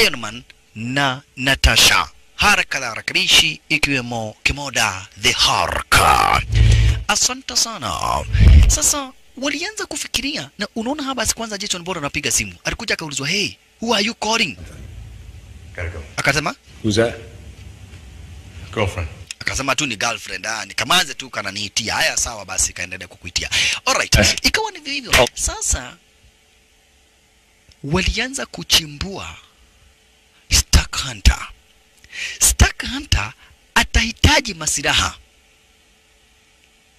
Iron Man na Natasha. Haraka la harakarishi ikiwemo Kimoda the Hark. Asante sana. Sasa walianza kufikiria na unaona hapa basi kwanza Jason Bourne anapiga simu. Alikuja akaulizwa, "Hey, who are you calling?" Gotta go. Akasema, "Who's that?" Girlfriend. Akasema tu ni girlfriend, nikamanze tu kananiitia. Haya sawa basi kaendelea kukuitia. Alright. Ikawa ni hivyo. Sasa walianza kuchimbua Stark Hunter. Stark Hunter atahitaji masilaha.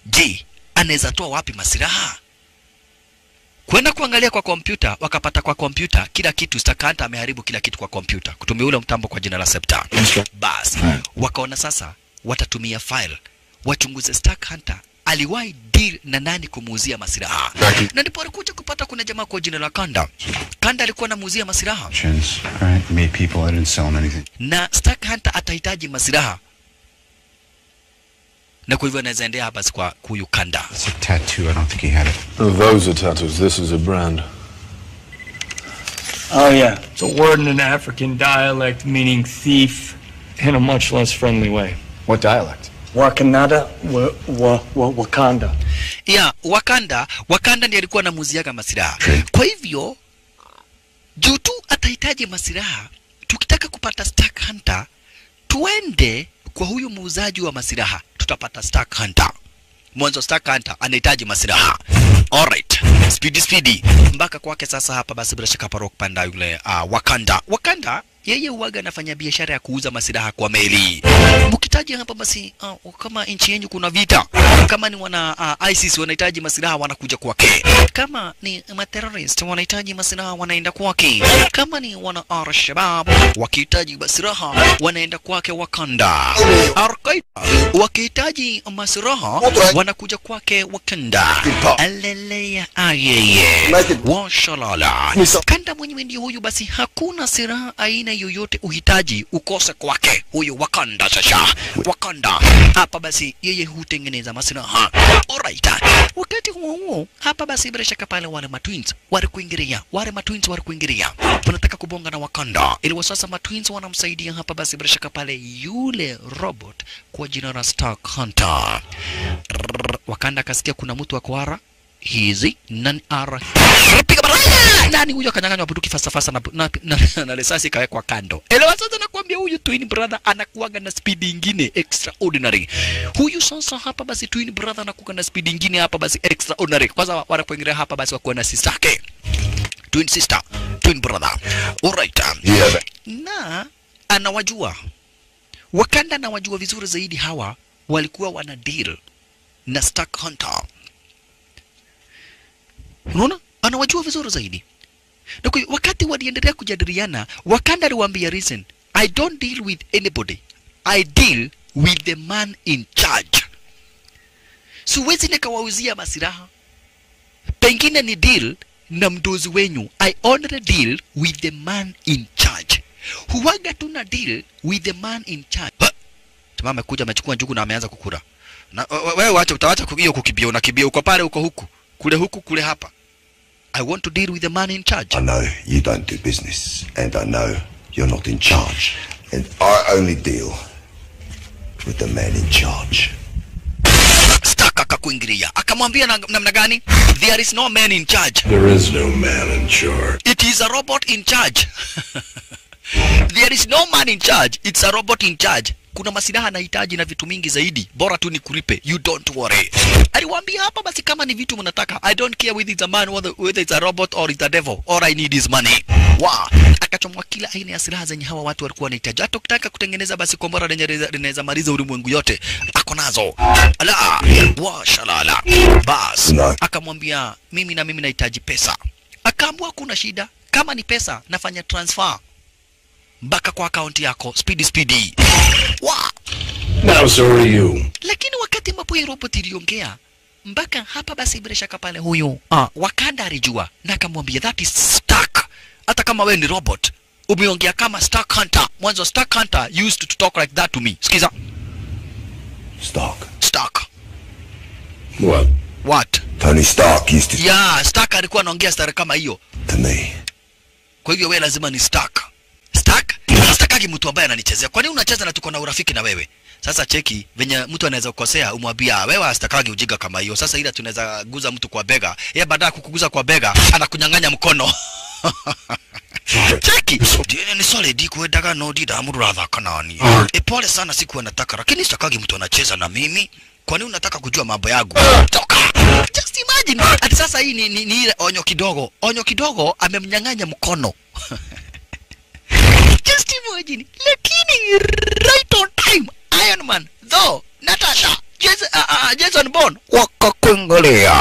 Je, anaweza toa wapi masilaha? Kwenda kuangalia kwa kompyuta, wakapata kwa kompyuta kila kitu. Stark Hunter ameharibu kila kitu kwa kompyuta kutumia ule mtambo kwa jina la Scepter. Bas, wakaona sasa watatumia file wachunguze Stark Hunter aliwahi deal na nani kumuuzia masilaha. Na ndipo alikuja kupata kuna jamaa kwa jina la Kanda. Kanda alikuwa anamuuzia masilaha. Alright, made people, I didn't sell them anything. Na Stark Hunter atahitaji masilaha. Na kwa hivyo anaweza endea hapa kwa huyu Kanda. It's a tattoo, I don't think he had it. Those are tattoos. This is a brand. Oh yeah, it's a word in an African dialect meaning thief in a much less friendly way. What dialect? Wakanada, Wakanda. Yeah, Wakanda, Wakanda ndiye alikuwa anamuuziaga masilaha. Kwa hivyo juu tu atahitaji masilaha, tukitaka kupata Stark Hunter tuende kwa huyu muuzaji wa masilaha, tutapata Stark Hunter. Mwanzo Stark Hunter anahitaji masilaha. Alright, speedy speedy mpaka kwake sasa hapa basi bila shaka Rock Panda yule Wakanda. Wakanda yeye huaga anafanya biashara ya kuuza masilaha kwa meli. Mkitaji hapa basi kama nchi yenu kuna vita, kama ni wana ISIS wanahitaji masilaha wanakuja kwake. Kama ni terrorist wanahitaji masilaha wanaenda kwake. Kama ni wana Al-Shabaab wakihitaji masilaha wanaenda kwake Wakanda. Al-Qaeda wakihitaji masilaha wanakuja kwake Wakanda. Aleleya ayeye. Washalala. Kanda mwenyewe ndio huyu basi, hakuna silaha aina yoyote uhitaji ukose kwake huyu Wakanda. Sasa Wakanda hapa basi yeye hutengeneza masilaha. Alright. Wakati huo huo hapa basi bila shaka pale wale matwins walikuingilia, wale matwins walikuingilia, wanataka kubonga na Wakanda. Ili sasa matwins wanamsaidia hapa basi bila shaka pale yule robot kwa jina la Stark Hunter. Wakanda akasikia kuna mtu wa kwara hizi nani ara piga baraka nani huyo, akanyang'anywa bunduki fasta fasta na risasi ikawekwa kando. Elewa sasa, nakwambia huyu twin brother anakuaga na speed nyingine extraordinary. Huyu sasa hapa basi twin brother anakuaga na speed nyingine hapa basi extraordinary. Kwanza wanapoingilia hapa basi wakuwa na sister yake, twin sister, twin brother. Alright. Yeah. Na anawajua Wakanda, anawajua vizuri zaidi hawa walikuwa wana deal na Stark Hunter. Unaona? Anawajua vizuri zaidi. Na kwa wakati waliendelea kujadiliana, Wakanda aliwaambia, "Listen, I don't deal with anybody. I deal with the man in charge." Siwezi nikawauzia masilaha. Pengine ni deal na mdozi wenyu. I only deal with the man in charge. Huwaga tuna deal with the man in charge. Tamam, amekuja amechukua njugu na ameanza kukula. Na wewe wacha, utawacha hiyo kukimbia, unakimbia uko pale, uko huku. Kule huku, kule hapa. I want to deal with the man in charge. I know you don't do business, and I know you're not in charge. And I only deal with the man in charge. Stark akakuingilia. Akamwambia namna gani? There is no man in charge. There is no man in charge. It is a robot in charge. There is no man in charge. It's a robot in charge. Kuna masilaha anahitaji na vitu mingi zaidi. Bora tu nikulipe. You don't worry. Aliwaambia hapa basi kama ni vitu mnataka, I don't care whether it's a man, whether it's a robot or it's a devil. All I need is money. Wow. Akachomwa kila aina ya silaha zenye hawa watu walikuwa wanahitaji. Hata ukitaka kutengeneza basi kombora lenye linaweza maliza ulimwengu yote, ako nazo. Ala, wa shalala. Bas. No. Akamwambia mimi na mimi nahitaji pesa. Akaamua kuna shida, kama ni pesa nafanya transfer mpaka kwa akaunti yako speedy speedy. Wow. Now so are you. Lakini wakati ambapo hii robot iliongea mpaka hapa basi bila shaka pale huyu Wakanda alijua na akamwambia that is Stark. Hata kama wewe ni robot umeongea kama Stark Hunter. Mwanzo Stark Hunter used to talk like that to me. Sikiza. Stark. Stark. What? What? Tony Stark used to. Yeah, Stark alikuwa anaongea stara kama hiyo. To me. Kwa hivyo wewe lazima ni Stark. Stark? Sitakagi mtu ambaye ananichezea. Kwa nini unacheza na tuko na urafiki na wewe? Sasa cheki venye mtu anaweza kukosea umwambia wewe sitakagi ujiga kama hiyo. Sasa ila tunaweza guza mtu kwa bega. Yeye baada kukuguza kwa bega anakunyang'anya mkono. Cheki. Ni solid kuendaga no dida muratha kanani. E pole sana sikuwa nataka lakini sitakagi mtu anacheza na mimi. Kwa nini unataka kujua mambo yangu? Toka. Just imagine. Ati sasa hii ni ile onyo kidogo. Onyo kidogo amemnyang'anya mkono. Just imagine. Lakini right on time Iron Man, Thor, Natasha, Jason Bourne wakakuingilia.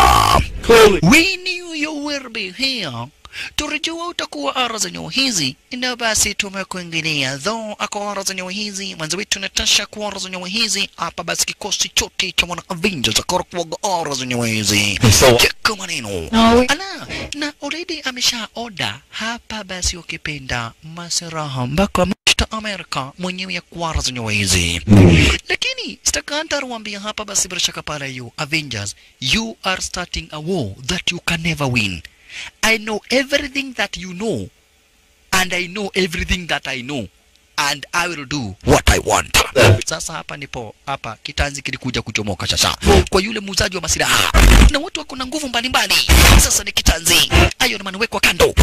We knew you will be here. Tulijua utakuwa ara za nyowe hizi, ndio basi tumekuingilia. Thor ako ara za nyowe hizi, mwanzo wetu Natasha kwa ara za nyowe hizi. Hapa basi kikosi chote cha wana Avengers akora ara za nyowe hizi. Cheka maneno. Ala, na already amesha order hapa basi ukipenda masiraha mpaka Mr. America mwenyewe ya kuara za nyowe hizi. Lakini sitakanta ruambia hapa basi bila shaka pale you Avengers, you are starting a war that you can never win. I know everything that you know, and I know everything that I know, and I will do what I want. Sasa hapa nipo, hapa kitanzi kilikuja kuchomoka sasa kwa yule muuzaji wa masilaha, na watu wako na nguvu mbalimbali. Sasa ni kitanzi, Iron Man wekwa kando,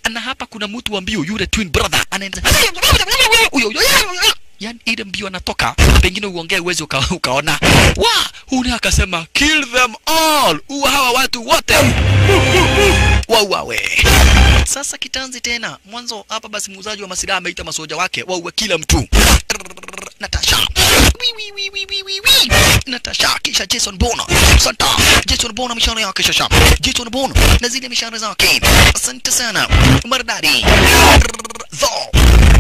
na hapa kuna mtu wa mbio, yule twin brother anaenda yani ile mbio anatoka, pengine uongee uweze ukaona. Wa, huyu akasema kill them all, uwa hawa watu wote wauawe. Sasa kitanzi tena mwanzo hapa basi muuzaji wa masilaha ameita masoja wake wauwe kila mtu. Natasha, wi. Natasha, kisha Jason Bourne. Santa, Jason Bourne mishana yake shasha. Jason Bourne na zile mishana zake. Asante sana. Maridadi. Thor.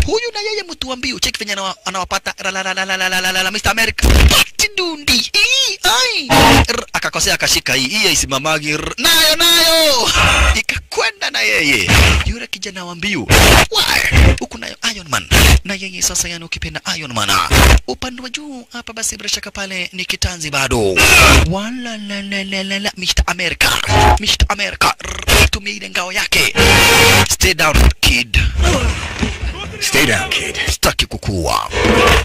Huyu na yeye mtu wa mbio, cheki venye anawapata la Mr. America. Pati dundi. Ai. Akakosea akashika hii. Hii isimamagi. Nayo. Ikakwenda na yeye. Yule kijana wa mbio. Why? Huku nayo Iron Man. Na yeye sasa yani ukipenda Iron Man. Upande wa juu hapa basi bila shaka pale ni kitanzi bado. Wala la la la la la Mr. America. Mr. America. Tumia ile ngao yake. Stay down kid. Stay down kid. Sitaki kukua.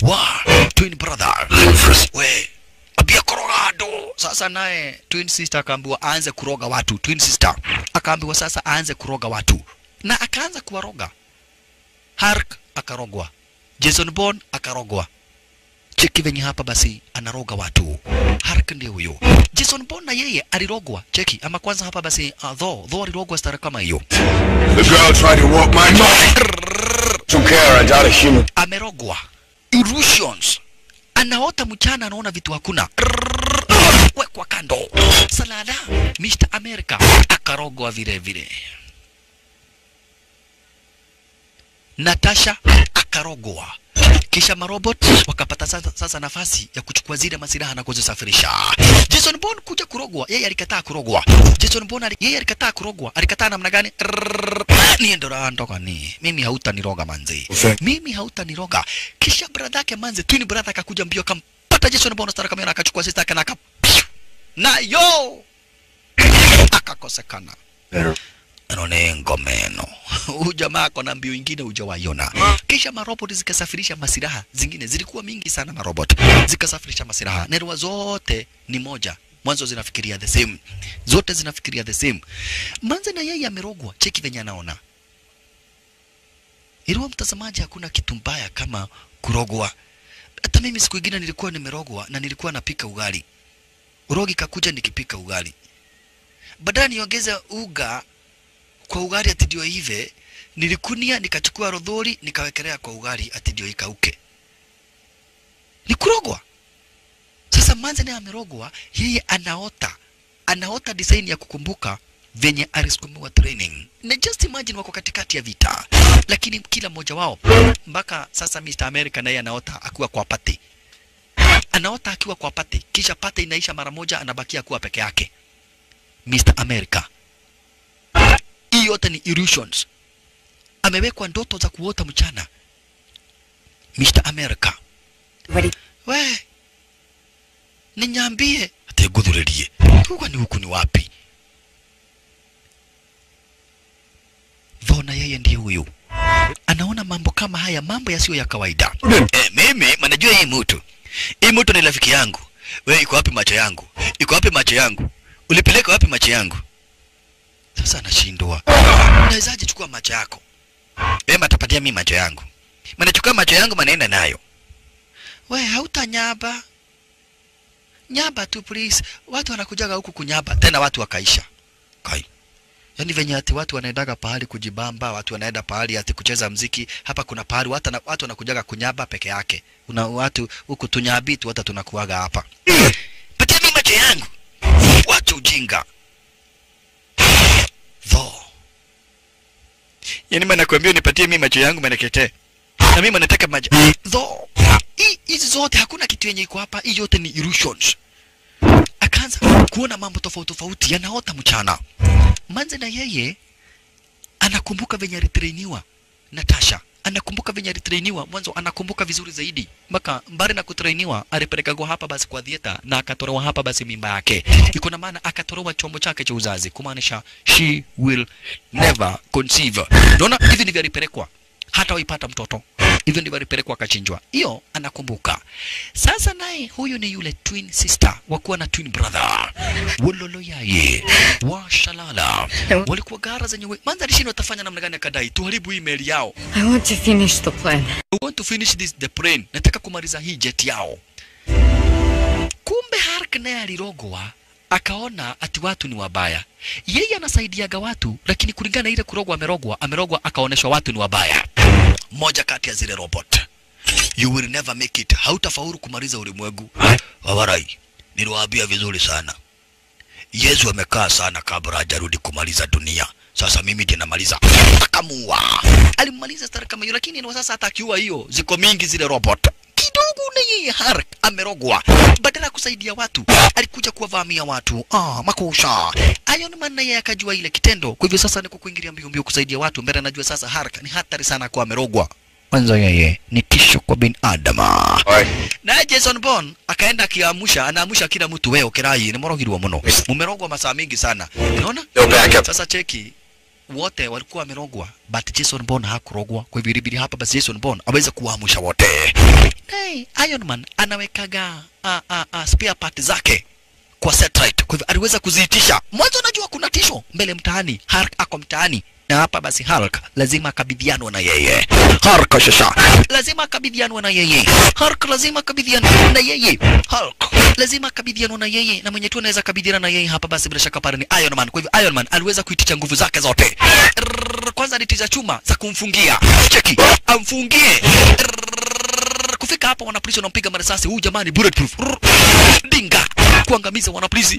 Wa, twin brother. We, abia Colorado. Sasa naye twin sister akaambiwa aanze kuroga watu. Twin sister akaambiwa sasa aanze kuroga watu. Na akaanza kuwaroga. Hulk akarogwa. Jason Bourne akarogwa. Cheki venye hapa basi anaroga watu. Hulk ndiye huyo. Jason Bourne na yeye alirogwa. Cheki ama kwanza hapa basi Thor alirogwa stara kama hiyo. The girl tried to walk my mind. Don't care, I doubt a human. Amerogwa. Illusions. Anaota mchana anaona vitu hakuna. Wekwa kando. Salada Mr. America akarogwa vile vile. Natasha akarogwa. Kisha marobot wakapata sasa nafasi ya kuchukua zile masilaha na kuzisafirisha. Jason Bourne kuja kurogwa, yeye alikataa kurogwa. Jason Bourne yeye alikataa kurogwa. Alikataa namna gani? Ni ndo ndoka ni. Mimi hautaniroga manzi. Mimi hautaniroga. Kisha brother yake manzi, twin brother akakuja mbio akampata Jason Bourne stara kamera akachukua sister yake na aka na yo akakosekana. Anone ngomeno. Huyu jamaa ako na mbio ingine hujawaiona. Kisha marobot zikasafirisha masilaha zingine, zilikuwa mingi sana marobot. Zikasafirisha masilaha. Nerwa zote ni moja. Mwanzo zinafikiria the same. Zote zinafikiria the same. Manze na yeye amerogwa, cheki venye anaona. Iliwa mtazamaji, hakuna kitu mbaya kama kurogwa. Hata mimi siku ingine nilikuwa nimerogwa na nilikuwa napika ugali. Urogi kakuja nikipika ugali. Badala niongeze uga kwa ugali ati ndio ive, nilikunia nikachukua rodhori nikawekelea kwa ugali ati ndio ikauke. Ni kurogwa. Sasa manze naye amerogwa, yeye anaota. Anaota design ya kukumbuka venye alisukumiwa training. Na just imagine wako katikati ya vita. Lakini kila mmoja wao mpaka sasa Mr. America naye anaota akiwa kwa party. Anaota akiwa kwa party, kisha party inaisha mara moja anabakia kuwa peke yake. Mr. America. Hii yote ni illusions. Amewekwa ndoto za kuota mchana. Mr. America. Ready. We. Ninyambie ateguthurerie. Huko ni huku ni wapi? Dhona yeye ndiye huyu. Anaona mambo kama haya, mambo yasiyo ya kawaida. Mimi manajua hii mtu. Hii mtu ni rafiki yangu. Wewe iko wapi macho yangu? Iko wapi macho yangu? Ulipeleka wapi macho yangu? Sasa anashindwa. Unawezaje chukua macho yako? Bema atapatia mimi macho yangu. Manachukua macho yangu manaenda nayo. We hautanyaba. Nyaba tu please. Watu wanakujaga huku kunyaba. Tena watu wakaisha. Kai. Yaani venye ati watu wanaendaga pahali kujibamba, watu wanaenda pahali ati kucheza mziki. Hapa kuna pahali watu wanakujaga kunyaba peke yake. Kuna watu huku tunyabi tu hata tunakuaga hapa. Patia mimi macho yangu. Wacha ujinga. Tho. Yaani maana nakwambia nipatie mimi macho yangu manekete. Na mimi nataka macho. Tho. Hizi zote hakuna kitu yenye iko hapa, hii yote ni illusions. Akaanza kuona mambo tofauti tofauti yanaota mchana. Manze na yeye anakumbuka venye alitrainiwa Natasha. Anakumbuka venye alitrainiwa mwanzo, anakumbuka vizuri zaidi. Mpaka mbali na kutrainiwa alipelekwa hapa basi kwa theater na akatolewa hapa basi mimba yake. Iko na maana akatolewa chombo chake cha uzazi, kumaanisha she will never conceive. Unaona hivi ndivyo alipelekwa. Hata waipata mtoto. Hivyo ndivyo alipelekwa akachinjwa. Hiyo anakumbuka. Sasa naye huyu ni yule twin sister wakuwa na twin brother. Wololo yaye washalala. Walikuwa gara zenyewe. Manza alishindwa atafanya namna gani, akadai tuharibu email yao. I want to finish the plan. I want to finish this the plane. Nataka kumaliza hii jet yao. Kumbe Hark naye alirogwa. Akaona ati watu ni wabaya. Yeye anasaidiaga watu, lakini kulingana na ile kurogwa amerogwa akaoneshwa watu ni wabaya. Moja kati ya zile robot. You will never make it. Hautafaulu kumaliza ulimwengu. Wawarai, niliwaambia vizuri sana. Yesu amekaa sana kabla hajarudi kumaliza dunia. Sasa mimi ndiye namaliza. Akamua. Alimaliza stara kama hiyo, lakini ni sasa atakiua hiyo. Ziko mingi zile robot. Kidogo na yeye Hark amerogwa. Badala ya kusaidia watu, alikuja kuwavamia watu. Makusha. Iron Man naye akajua ile kitendo. Kwa hivyo sasa ni kukuingilia mbio mbio kusaidia watu. Mbele anajua sasa Hark ni hatari sana kwa amerogwa. Kwanza yeye ni tisho kwa binadamu. Na Jason Bourne akaenda akiamsha, anaamusha kila mtu, wewe kirai ni morogirwa mno. Mumerogwa masaa mingi sana. Unaona? Sasa cheki wote walikuwa wamerogwa, but Jason Bourne hakurogwa. Kwa hivyo ilibidi hapa basi Jason Bourne aweze kuamsha wote. Hey, Iron Man anawekaga spare part zake kwa satellite. Kwa hivyo aliweza kuziitisha. Mwanzo unajua kuna tisho mbele mtaani, Hulk ako mtaani. Na hapa basi Hulk lazima akabidhianwe na yeye. Hulk shasha. Lazima akabidhianwe na yeye. Hulk lazima akabidhianwe na yeye. Hulk lazima akabidhianwe na yeye. Na mwenye tu anaweza kabidhiana na yeye hapa basi bila shaka pale ni Iron Man. Kwa hivyo Iron Man aliweza kuitisha nguvu zake zote. Kwanza alitisha chuma za kumfungia. Cheki, amfungie. Kufika hapa wanapolisi wanampiga marisasi. Huyu jamani bulletproof. Dinga. Kuangamiza wanapolisi.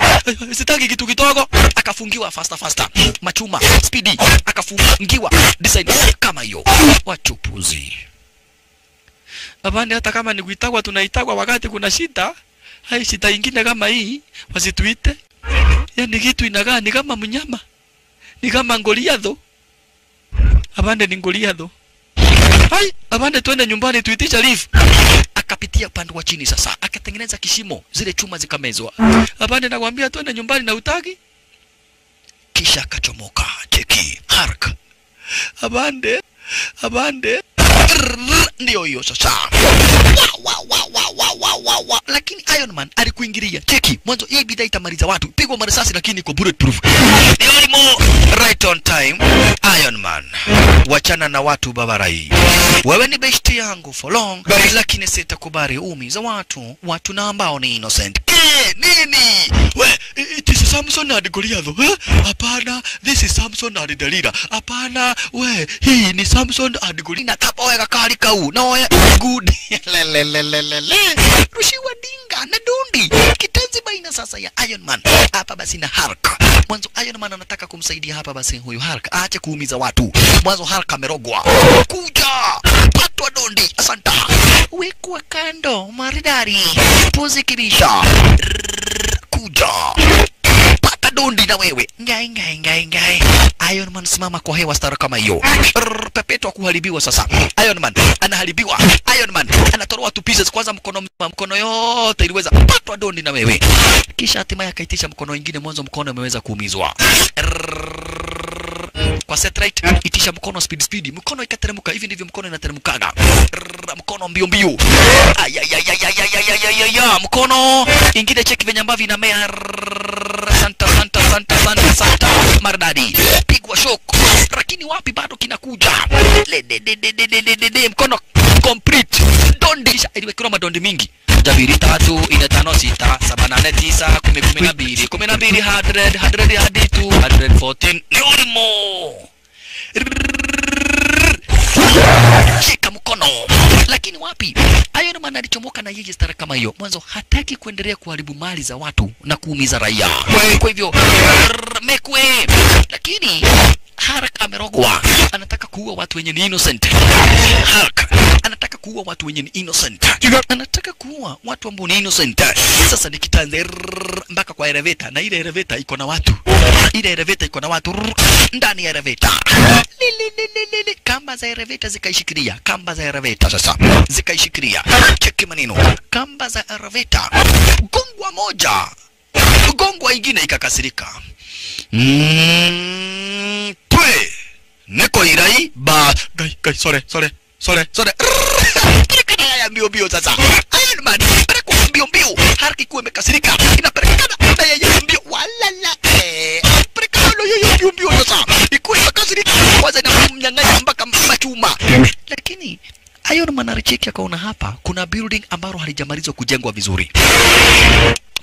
Sitaki kitu kidogo. Akafungiwa faster faster. Machuma speedy. Akafungiwa design kama hiyo. Wachupuzi. Abandi hata kama ni kuitagwa tunaitagwa wakati kuna shida. Hai shida ingine kama hii wasituite. Yaani kitu inakaa ni kama mnyama. Ni kama Goliatho. Abande ni Goliatho. Hai, abande tuende nyumbani tuitisha leave. Akapitia upande wa chini sasa, akatengeneza kishimo, zile chuma zikamezwa. Abande nakwambia tuende nyumbani na utaki. Kisha akachomoka. Cheki, Hulk. Abande, abande. Ndio hiyo sasa. Wa. Lakini Iron Man alikuingilia. Cheki, mwanzo hii bidhaa itamaliza watu. Pigwa marisasi lakini iko bulletproof. Ndio right on time. Iron Man. Wachana na watu babarai. Wewe ni besti yangu for long, lakini sitakubali uumiza watu, watu na ambao ni innocent. Nini? We, it is Samson and Goliath. Hapana, this is Samson and Delilah. Hapana, we, hii ni Samson and Goliath. Na tapo ya kakali kau. No, good. Lelelelelele. Rushiwa dinga na dundi. Kitenzi baina sasa ya Iron Man hapa basi na Hulk. Mwanzo Iron Man anataka kumsaidia hapa basi huyu Hulk aache kuumiza watu. Mwanzo Hulk amerogwa. Kuja patwa dondi. Asanta. Wekwa kando maridari. Puzi kibisha. Kuja pata dondi na wewe. Ngai ngai ngai ngai. Iron Man simama kwa hewa stara kama hiyo. Pepetwa kuharibiwa sasa. Iron Man anaharibiwa. Iron Man anatoroa two pieces kwanza, mkono yote iliweza patwa dondi na wewe. Kisha hatimaye akaitisha mkono mwingine, mwanzo mkono umeweza kuumizwa. Kwa satellite itisha mkono speed speed, mkono ikateremka. Hivi ndivyo mkono inateremkaga. Mkono mbio mbio. Ayayayayayayayaya, mkono ingine cheki venye ambavyo inamea. Santa santa santa santa santa, maridadi, pigwa shock, lakini wapi bado kinakuja. Le de de de de de de de, mkono complete dondi, kisha iliwekewa madondi mingi. 1 2 3 4 5 6 7 8 9 10 12 12 100 100 hadi 214 ni ulimo. Shika mkono, lakini wapi Iron Man alichomoka na yeye stara kama hiyo. Mwanzo hataki kuendelea kuharibu mali za watu na kuumiza raia, kwa hivyo mekwe. Lakini Hulk amerogwa, anataka kuua watu wenye ni innocent. Hulk anataka kuua watu wenye ni innocent, anataka kuua watu ambao ni innocent. Sasa nikitanze mpaka kwa elevator, na ile elevator iko na watu, ile elevator iko na watu ndani ya elevator. Kamba za elevator zikaishikilia, kamba za elevator sasa zikaishikilia. Cheki maneno, kamba za elevator, gongwa moja, gongwa ingine ikakasirika. Pwe neko irai ba gai gai sore sore sore sore. Pelekana ya mbio mbio sasa. Iron Man pelekwa mbio mbio, haraki kuwa imekasirika inapelekana na yeye mbio walala pelekana na yeye mbio mbio sasa ikuwa imekasirika kwanza inamnyang'anya mpaka machuma. Lakini Iron Man alicheki akaona hapa kuna building ambalo halijamalizwa kujengwa vizuri.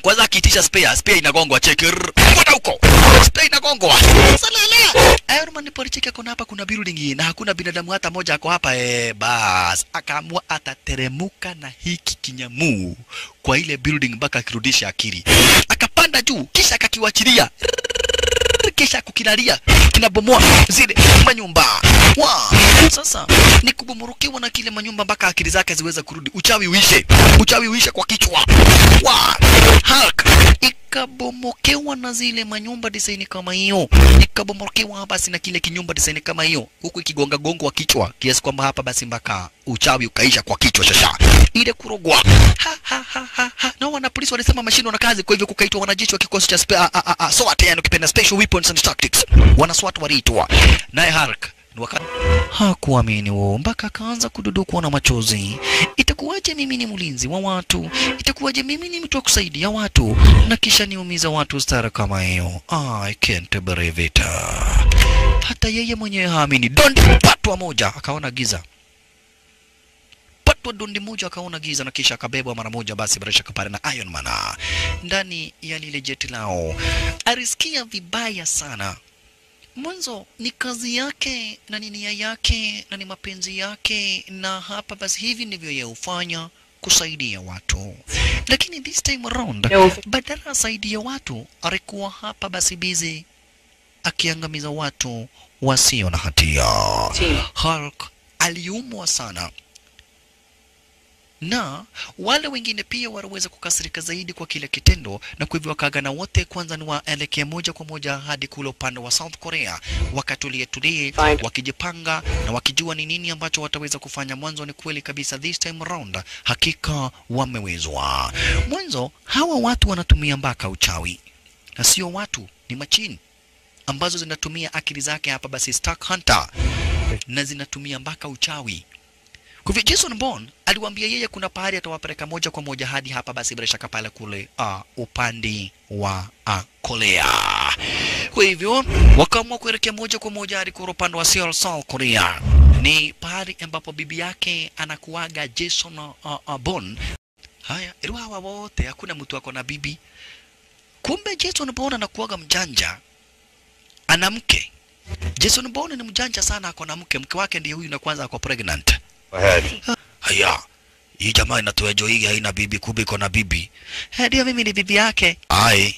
Kwanza akiitisha spare, spare inagongwa, cheki. Kwenda huko. Spare inagongwa. Salala. Iron Man alicheki akaona hapa kuna building na hakuna binadamu hata moja ako hapa, bas. Akaamua atateremuka na hiki kinyamu kwa ile building mpaka akirudisha akili. Akapanda juu kisha akakiwachilia. Kisha kukilalia kinabomoa zile manyumba. Wa sasa ni kubomorukiwa na kile manyumba mpaka akili zake ziweza kurudi, uchawi uishe, uchawi uishe kwa kichwa. Wa Hulk ikabomokewa na zile manyumba design kama hiyo, ikabomokewa basi na kile kinyumba design kama hiyo, huku ikigonga gongo wa kichwa kiasi kwamba hapa basi mpaka uchawi ukaisha kwa kichwa. Shasha ile kurogwa. Ha ha ha ha ha. Na wana polisi walisema mashino na kazi, kwa hivyo kukaitwa wanajeshi wa kikosi cha SWAT, yani ukipenda Special Weapons and Tactics, wana SWAT waliitwa. Naye Hulk hakuamini wao mpaka akaanza kududukwa na machozi. Itakuwaje mimi ni mlinzi wa watu? Itakuwaje mimi ni mtu wa kusaidia watu na kisha niumiza watu stara kama hiyo? I can't believe it. Hata yeye mwenyewe haamini. Dondi patwa moja akaona giza. Patwa dondi moja akaona giza na kisha akabebwa mara moja basi bila shaka pale na Iron Man ndani ya lile jeti lao. Alisikia vibaya sana. Mwanzo ni kazi yake na ni nia yake na ni mapenzi yake, na hapa basi hivi ndivyo yeye hufanya kusaidia watu. Lakini this time around, badala asaidia watu, alikuwa hapa basi busy akiangamiza watu wasio na hatia. Hulk aliumwa sana, na wale wengine pia waliweza kukasirika zaidi kwa kile kitendo, na kwa hivyo wakaagana wote kwanza ni waelekee moja kwa moja hadi kule upande wa South Korea, wakatulie tulie, wakijipanga na wakijua ni nini ambacho wataweza kufanya. Mwanzo ni kweli kabisa this time round hakika wamewezwa. Mwanzo hawa watu wanatumia mpaka uchawi, na sio watu, ni machini ambazo zinatumia akili zake hapa basi Stark Hunter, na zinatumia mpaka uchawi. Kwa hivyo Jason Bourne aliwaambia yeye kuna pahali atawapeleka moja kwa moja hadi hapa basi bila shaka pale kule upande wa Korea. Kwa hivyo wakaamua kuelekea moja kwa moja hadi kule upande wa Seoul, South Korea. Ni pahali ambapo bibi yake anakuaga Jason Bourne. Haya, ilo hawa wote hakuna mtu ako na bibi. Kumbe Jason Bourne anakuaga mjanja. Ana mke. Jason Bourne ni mjanja sana, ako na mke. Mke wake ndiye huyu na kwanza ako pregnant. Haya, hii jamaa inatoa hii haina bibi, kumbe iko na bibi. Ndio mimi ni bibi yake. Ai,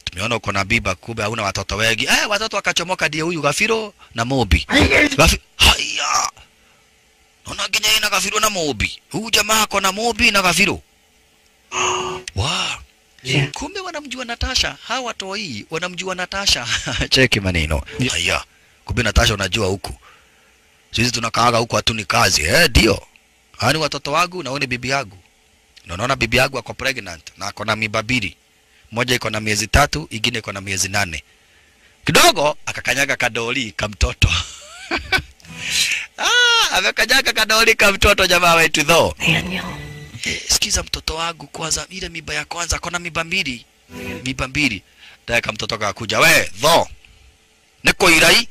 tumeona uko na bibi, kumbe hauna watoto wengi. Watoto wakachomoka, ndiye huyu Gafiro na Mobi. Haya. Naona ginya ina Gafiro na Mobi. Huyu jamaa ako na Mobi na Gafiro. Wow. Yeah. Kumbe wanamjua Natasha, hawa watoi wanamjua Natasha. Cheki maneno. Haya, kumbe Natasha unajua huku. Sisi tunakaaga huku hatuni kazi. Ndio. Hani watoto wangu na wewe bibi yangu. Na unaona bibi yangu ako pregnant na ako na mimba mbili. Moja iko na miezi 3, ingine iko na miezi 8. Kidogo akakanyaga kadoli kamtoto. Amekanyaga kadoli kamtoto jamaa wetu though. Daniel. Sikiza mtoto wangu kwanza, ile miba ya kwanza kona miba mbili. Miba mbili. Daka mtoto akakuja, we tho. Niko irai.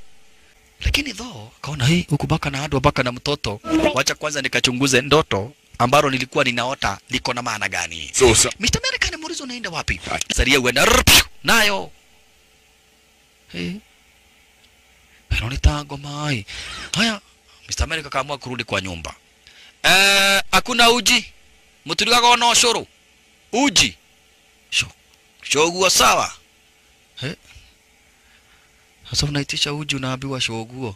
Lakini tho kaona hii huku baka na hadu baka na mtoto. Wacha kwanza nikachunguze ndoto ambalo nilikuwa ninaota liko na maana gani. So, Mr. America anamuuliza unaenda wapi? Saria uenda nayo. Hey. Anonita ngoma. Haya, Mr. America kaamua kurudi kwa nyumba. Hakuna uji. Muturigaga no shoro. Uji. Shoguo sawa. Sasa unaitisha uji unaambiwa shoguo.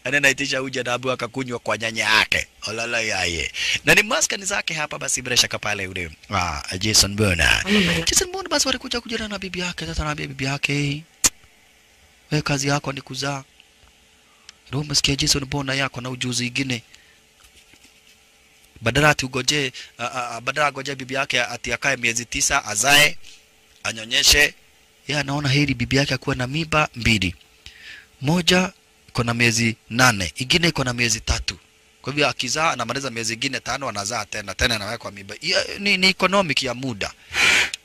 Ana naitisha uji anaambiwa akakunywa kwa nyanya yake. Olala yaye. Na ni maskani zake hapa basi bila shaka pale yule Jason Bourne. Jason Bourne basi walikuja kujana na bibi yake. Sasa anaambia bibi yake, wewe kazi yako ni kuzaa. Ndio umesikia Jason Bourne yako na ujuzi ingine. Badala ati ugoje, badala agoje bibi yake ati akae miezi 9 azae, anyonyeshe. Yeye anaona heri bibi yake akuwa na mimba mbili. Moja iko na miezi 8, ingine iko na miezi 3. Kwa hivyo akizaa anamaliza miezi ingine 5 anazaa tena, tena anawekwa mimba. Ni economic ya muda.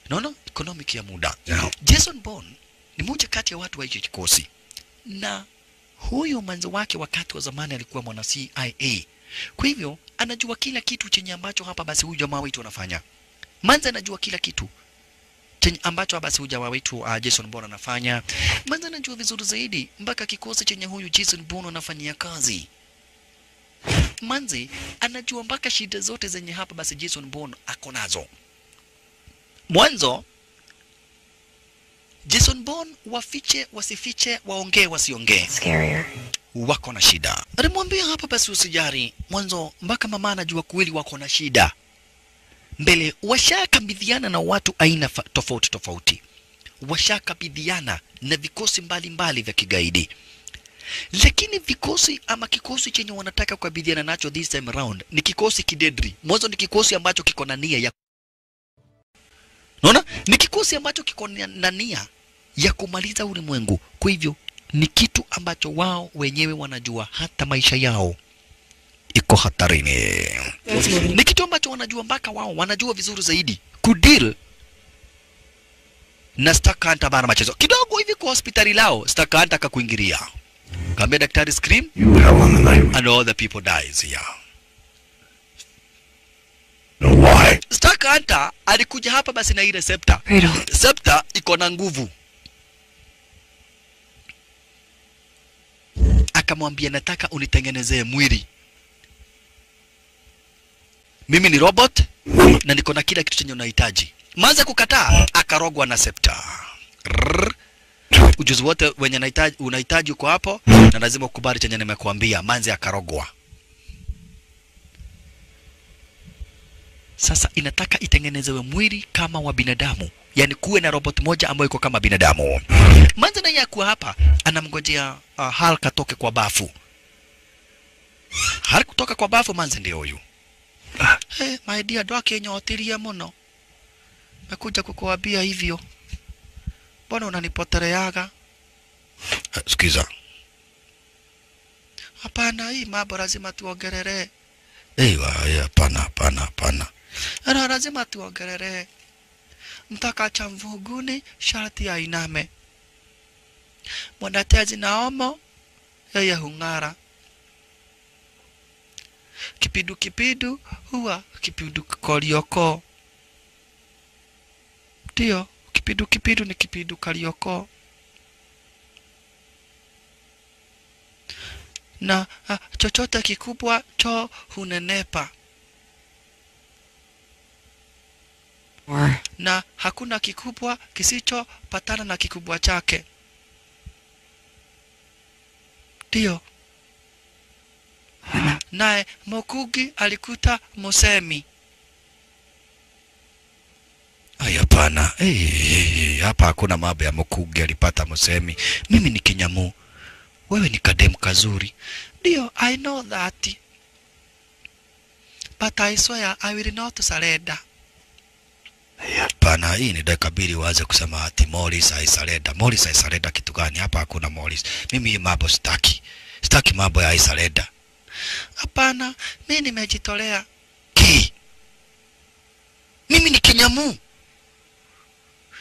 Unaona? Economic ya muda. Yeah. Jason Bourne ni mmoja kati ya watu wa hicho kikosi. Na huyo mwanzo wake wakati wa zamani alikuwa mwana CIA. Kwa hivyo anajua kila kitu chenye ambacho hapa basi huyu jamaa wetu anafanya. Manza anajua kila kitu chenye ambacho basi huyu jamaa wetu Jason Bourne anafanya. Manza anajua vizuri zaidi mpaka kikosi chenye huyu Jason Bourne anafanyia kazi. Manzi anajua mpaka shida zote zenye hapa basi Jason Bourne ako nazo. Mwanzo Jason Bourne wafiche wasifiche, waongee wasiongee, Scarier. wako na shida. Alimwambia hapa basi usijari. Mwanzo mpaka mama anajua kweli wako na shida. Mbele washakabidhiana na watu aina tofauti tofauti. Washakabidhiana na vikosi mbalimbali vya kigaidi. Lakini vikosi ama kikosi chenye wanataka kukabidhiana nacho this time round ni kikosi kidedri. Mwanzo ni kikosi ambacho kiko na nia ya, unaona? Ni kikosi ambacho kiko na nia ya kumaliza ulimwengu. Kwa hivyo ni kitu ambacho wao wenyewe wanajua hata maisha yao iko hatarini. Ni kitu ambacho wanajua mpaka wao wanajua vizuri zaidi kudeal na Stark Hunter bana machezo. Kidogo hivi kwa hospitali lao Stark Hunter akakuingilia. Kaambia daktari scream You hell on the night we and all the people dies here. know why. Stark Hunter alikuja hapa basi na ile scepter. Scepter iko na nguvu. Akamwambia nataka unitengenezee mwili. Mimi ni robot na niko na kila kitu chenye unahitaji. Manza kukataa, akarogwa na scepter. Ujuzi wote wenye unahitaji uko hapo na lazima ukubali chenye nimekuambia. Manze akarogwa. Sasa inataka itengenezewe mwili kama wa binadamu. Yani kuwe na robot moja ambayo iko kama binadamu. Manze naye akuwa hapa anamngojea Hulk atoke kwa bafu. Hulk kutoka kwa bafu, Manze ndio huyu. Hey, my dear, doke nyotiria muno. Nakuja kukuambia hivyo. Mbona unanipoteleaga? Sikiza. Hapana, hii mambo lazima tuongelee. Hapana, hapana, hapana. Lazima tuongelee. Mtaka cha mvuguni sharti ainame. Mwanatezi naomo yeye hung'ara. Kipidu kipidu huwa kipidu korioko. Ndio, kipidu kipidu ni kipidu karioko. Na chochote kikubwa cho hunenepa. Na hakuna kikubwa kisicho patana na kikubwa chake. Ndio. Naye Mokugi alikuta Mosemi. Ay, hapana. Hey, hapa hakuna mambo ya Mokugi alipata Mosemi. Mimi ni kinyamu. Wewe ni kademu kazuri. Ndio, I know that. But I swear I will not surrender. Pana, hii ni dakika mbili waanze kusema ati Morris I surrender. Morris I surrender kitu gani? Hapa hakuna Morris. Mimi hii mambo sitaki. Sitaki mambo ya I surrender. Hapana, mimi nimejitolea. Ki. Mimi ni kinyamu.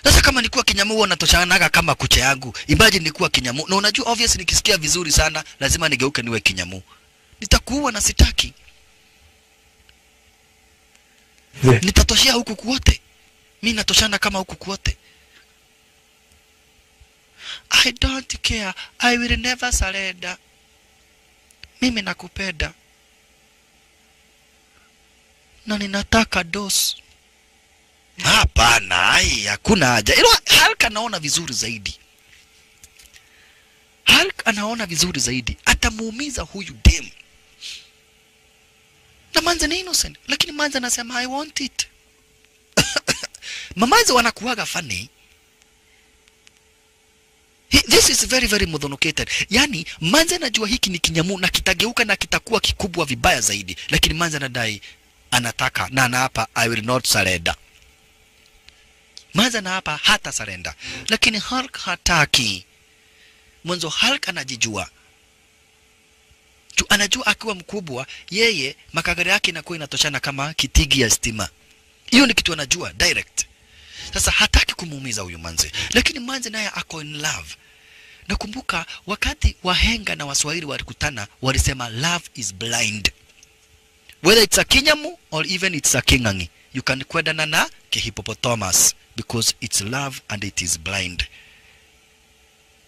Sasa kama nikuwa kinyamu huwa natoshanaga kama kucha yangu. Imagine nikuwa kinyamu. Na unajua obvious nikisikia vizuri sana lazima nigeuke niwe kinyamu. Nitakuua na sitaki. Nitatoshea huku kuote. Mimi natoshana kama huku kuote. I don't care. I will never surrender. Mimi nakupenda. Na ninataka dos. Hapana, hakuna haja. Ilo Hulk anaona vizuri zaidi. Hulk anaona vizuri zaidi. Atamuumiza huyu dem. Na manze ni innocent, lakini manze anasema I want it. Mamanze wanakuwaga funny. This is very very modhonocated. Yani manze anajua hiki ni kinyamu na kitageuka na kitakuwa kikubwa vibaya zaidi, lakini manze anadai anataka na anaapa I will not surrender. Manze anaapa hata surrender, lakini Hulk hataki. Mwanzo Hulk anajijua. Anajua akiwa mkubwa yeye makagari yake inakuwa inatoshana kama kitigi ya stima. Hiyo ni kitu anajua direct. Sasa hataki kumuumiza huyu manze, lakini manze naye ako in love. Nakumbuka wakati wahenga na Waswahili walikutana walisema love is blind. Whether it's a kinyamu or even it's a kingangi, you can kwendana na kihippopotamus because it's love and it is blind.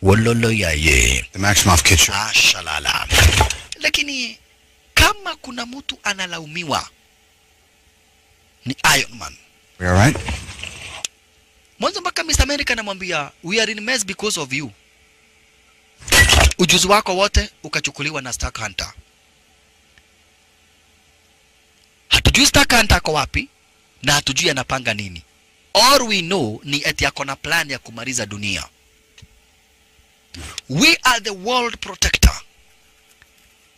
Wololo ya ye. The Maximoff kitchen. Ashalala. Lakini kama kuna mtu analaumiwa ni Iron Man. We all right? Mwanzo mpaka Mr. America anamwambia we are in mess because of you. Ujuzi wako wote ukachukuliwa na Stark Hunter. Hatujui Stark Hunter ako wapi na hatujui anapanga nini. All we know ni eti ako na plan ya kumaliza dunia. We are the world protector.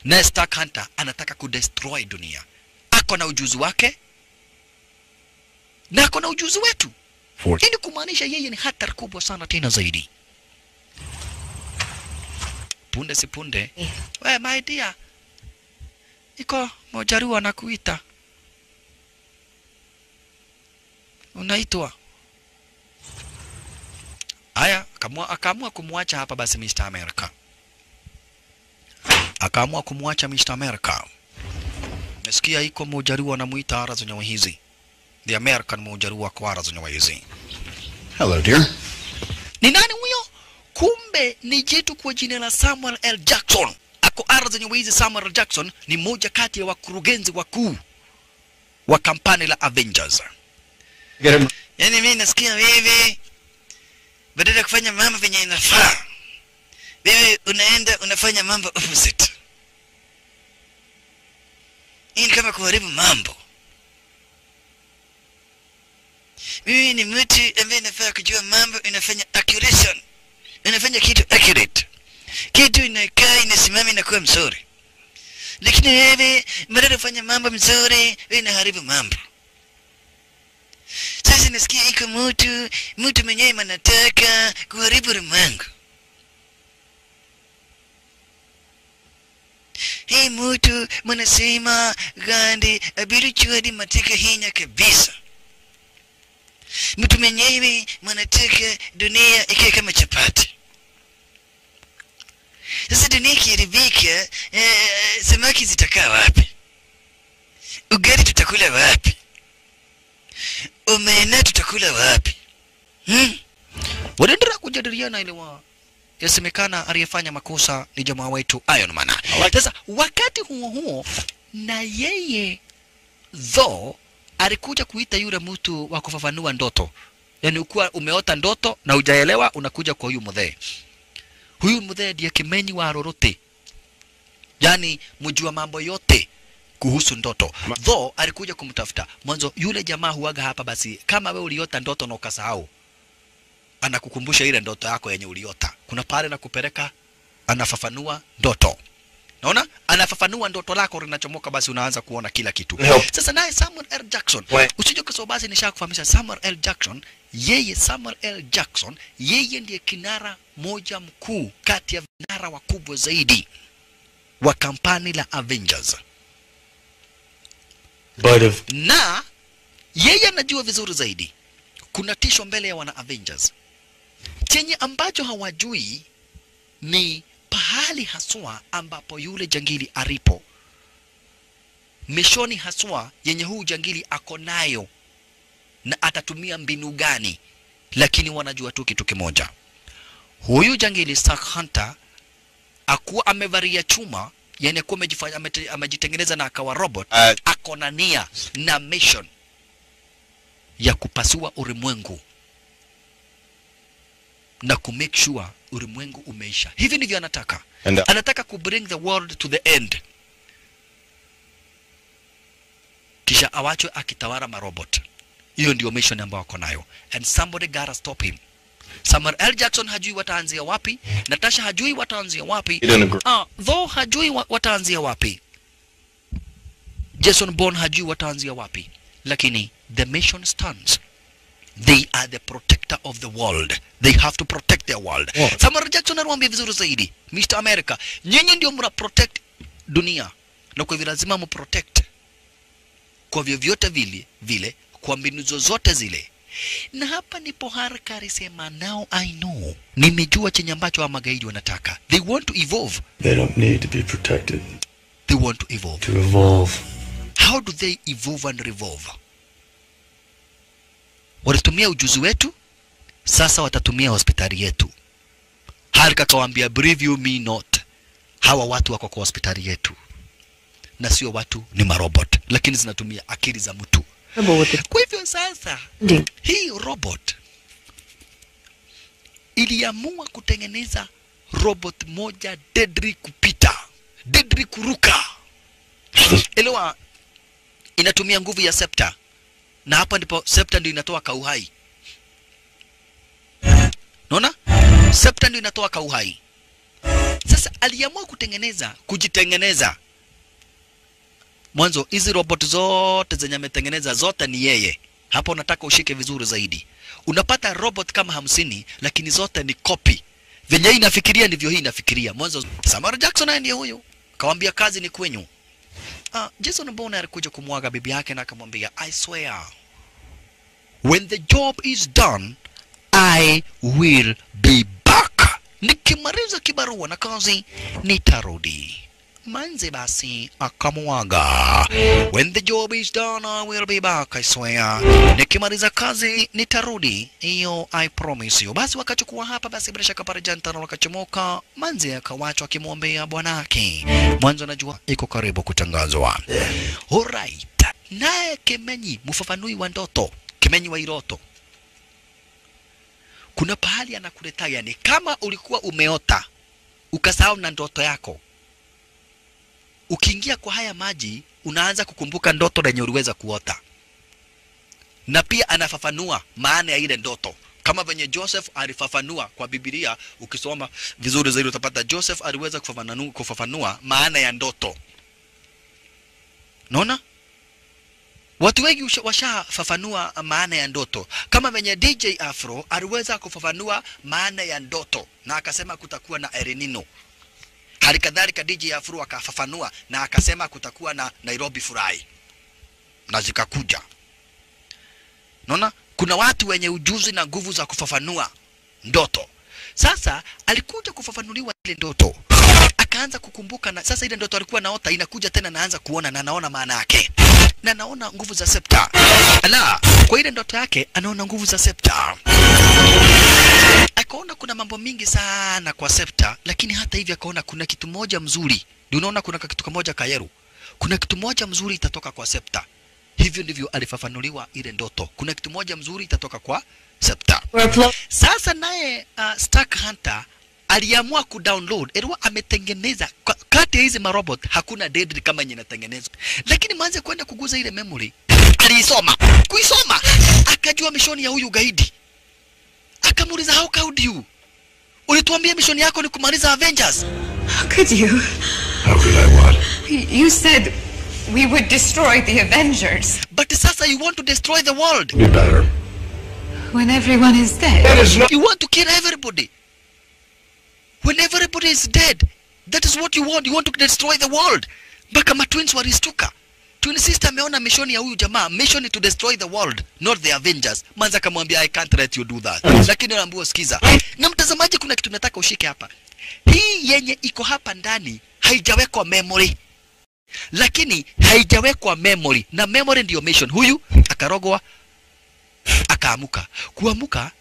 Na Stark Hunter anataka kudestroy dunia. Ako na ujuzi wake na ako na ujuzi wetu. Hii ni kumaanisha yeye ni hatari kubwa sana tena zaidi. Punde si punde. We my dear, iko mojaruwa na kuita. Unaitwa. Aya, akaamua kumwacha hapa basi Mr. America. Akaamua kumwacha Mr. America. Nasikia iko mojaruwa anamuita ara zenyewe hizi. The American mojaruwa kwa ara zenyewe hizi. Hello dear. Ni nani huyo? Kumbe ni jitu kwa jina la Samuel L. Jackson. Ako ara zenyewe hizi. Samuel L. Jackson ni mmoja kati ya wakurugenzi wakuu wa kampani la Avengers. Yani mimi nasikia wewe badala ya kufanya mambo venye inafaa, wewe unaenda unafanya mambo opposite. Hii ni kama kuharibu mambo. Mimi ni mtu ambaye nafaa kujua mambo, inafanya accuracy. Inafanya kitu accurate. Kitu inakaa inasimama inakuwa mzuri. Lakini wewe badala ya kufanya mambo mzuri, wewe unaharibu mambo. Sasa nasikia iko mtu mwenyewe anataka kuharibu ulimwengu. Hii mtu mnasema Gandhi abiri chuadi mateka hinya kabisa. Mtu mwenyewe mnataka dunia ikae kama chapati. Sasa dunia ikiharibika, samaki zitakaa wapi? Ugali tutakula wapi? Omena tutakula wapi? Wanaendelea kujadiliana ile wa yasemekana aliyefanya makosa ni jamaa wetu Iron Man. Sasa wakati huo huo na yeye Thor alikuja kuita yule mtu wa kufafanua ndoto. Yaani ukuwa umeota ndoto na hujaelewa unakuja kwa huyu mzee. Huyu mzee ndiye kimenyi wa rorote. Yaani mjua mambo yote kuhusu ndoto. Thor alikuja kumtafuta. Mwanzo yule jamaa huaga hapa basi kama wewe uliota ndoto na ukasahau, anakukumbusha ile ndoto yako yenye uliota. Kuna pale na kupeleka, anafafanua ndoto. Naona anafafanua ndoto lako linachomoka, basi unaanza kuona kila kitu. Sasa naye Samuel L. Jackson, usije kwa sababu basi nishakufahamisha Samuel L. Jackson, yeye Samuel L. Jackson, yeye ndiye kinara moja mkuu kati ya vinara wakubwa zaidi wa kampani la Avengers. But if... na yeye anajua vizuri zaidi kuna tisho mbele ya wana Avengers. Chenye ambacho hawajui ni pahali haswa ambapo yule jangili aripo, mishoni haswa yenye huu jangili ako nayo na atatumia mbinu gani. Lakini wanajua tu kitu kimoja, huyu jangili Stark Hunter akuwa amevaria chuma, yani akuwa amejitengeneza na akawa robot, ako na nia na mission ya kupasua ulimwengu na ku make sure ulimwengu umeisha. Hivi ndivyo anataka. Anataka ku bring the world to the end, kisha awachwe akitawala marobot. Hiyo ndio mission ambayo ako nayo, and somebody gotta stop him. Samuel L. Jackson hajui wataanzia wapi, Natasha hajui wataanzia wapi, though hajui wataanzia wapi, Jason Bourne hajui wataanzia wapi, lakini the mission stands. They are the protector of the world. They have to protect their world. Yeah. Samuel Jackson anawaambia vizuri zaidi, Mr. America, nyinyi ndio mna protect dunia, na kwa hivyo lazima mu protect kwa vyovyote vile, kwa mbinu zozote zile. Na hapa ndipo Haraka alisema, now I know, nimejua chenye ambacho wa magaidi wanataka. They want to evolve. They don't need to be protected. They want to evolve. To evolve. How do they evolve and revolve? Walitumia ujuzi wetu, sasa watatumia hospitali yetu. Haraka kawaambia, believe you me not, hawa watu wako kwa hospitali yetu, na sio watu, ni marobot, lakini zinatumia akili za mtu. Kwa hivyo sasa hii robot iliamua kutengeneza robot moja deadly kupita, deadly kuruka. Elewa, inatumia nguvu ya scepter, na hapa ndipo scepter ndio inatoa kauhai. Unaona? Scepter ndio inatoa kauhai. Sasa aliamua kutengeneza, kujitengeneza. Mwanzo hizi robot zote zenye ametengeneza zote ni yeye. Hapo unataka ushike vizuri zaidi. Unapata robot kama 50 lakini zote ni copy. Venye inafikiria ndivyo hii inafikiria. Mwanzo Samuel Jackson naye ndiye huyo. Kawaambia kazi ni kwenyu. Jason Bourne alikuja kumwaga bibi yake na akamwambia, I swear, when the job is done, I will be back. Nikimaliza kibarua na kazi nitarudi. Manze basi akamwaga, when the job is done I will be back, I swear. Nikimaliza kazi nitarudi, hiyo I promise you. Basi wakachukua hapa, basi bila shaka pale jantano wakachomoka. Manze akawachwa akimwombea bwanake. Mwanzo najua iko karibu kutangazwa. Alright. Naye Kimenyi, mfafanui wa ndoto, Kimenyi wa Iroto, kuna pahali anakuleta, yani kama ulikuwa umeota ukasahau na ndoto yako, ukiingia kwa haya maji unaanza kukumbuka ndoto lenye uliweza kuota. Na pia anafafanua maana ya ile ndoto, kama venye Joseph alifafanua kwa Biblia. Ukisoma vizuri zaidi utapata Joseph aliweza kufafanua maana ya ndoto. Unaona? Watu wengi washafafanua maana ya ndoto, kama venye DJ Afro aliweza kufafanua maana ya ndoto na akasema kutakuwa na El Nino. Hali kadhalika DJ Afro akafafanua na akasema kutakuwa na Nairobi Furai, na zikakuja. Unaona? Kuna watu wenye ujuzi na nguvu za kufafanua ndoto. Sasa alikuja kufafanuliwa ile ndoto, akaanza kukumbuka, na sasa ile ndoto alikuwa naota inakuja tena, naanza kuona na naona maana yake, na naona nguvu za scepter. Ala, kwa ile ndoto yake anaona nguvu za scepter. Akaona kuna mambo mingi sana kwa scepter, lakini hata hivyo akaona kuna kitu moja mzuri. Ndio unaona kuna kitu kimoja kayeru, kuna kitu moja mzuri itatoka kwa scepter. Hivyo ndivyo alifafanuliwa ile ndoto. Kuna kitu moja mzuri itatoka kwa scepter. Sasa naye Stark Hunter aliamua kudownload. Elwa ametengeneza kati ya hizi marobot hakuna deadly kama yenye inatengenezwa. Lakini mwanze kwenda kuguza ile memory, aliisoma. Kuisoma akajua mishoni ya huyu gaidi. Akamuuliza, how could you? Ulituambia mishoni yako ni kumaliza Avengers. How could you? How could I what? You said we would destroy the Avengers. But sasa you want to destroy the world. Be better. When everyone is dead. That is not... You want to kill everybody. When everybody is dead, that is what you want. You want to destroy the world. Mpaka matwins walistuka. Twin sister ameona mission ya huyu jamaa, mission is to destroy the world, not the Avengers. Manza akamwambia I can't let you do that. Lakini anaambiwa sikiza. Na mtazamaji, kuna kitu nataka ushike hapa. Hii yenye iko hapa ndani haijawekwa memory. Lakini haijawekwa memory, na memory ndiyo mission. Huyu akarogwa, akaamuka. Kuamuka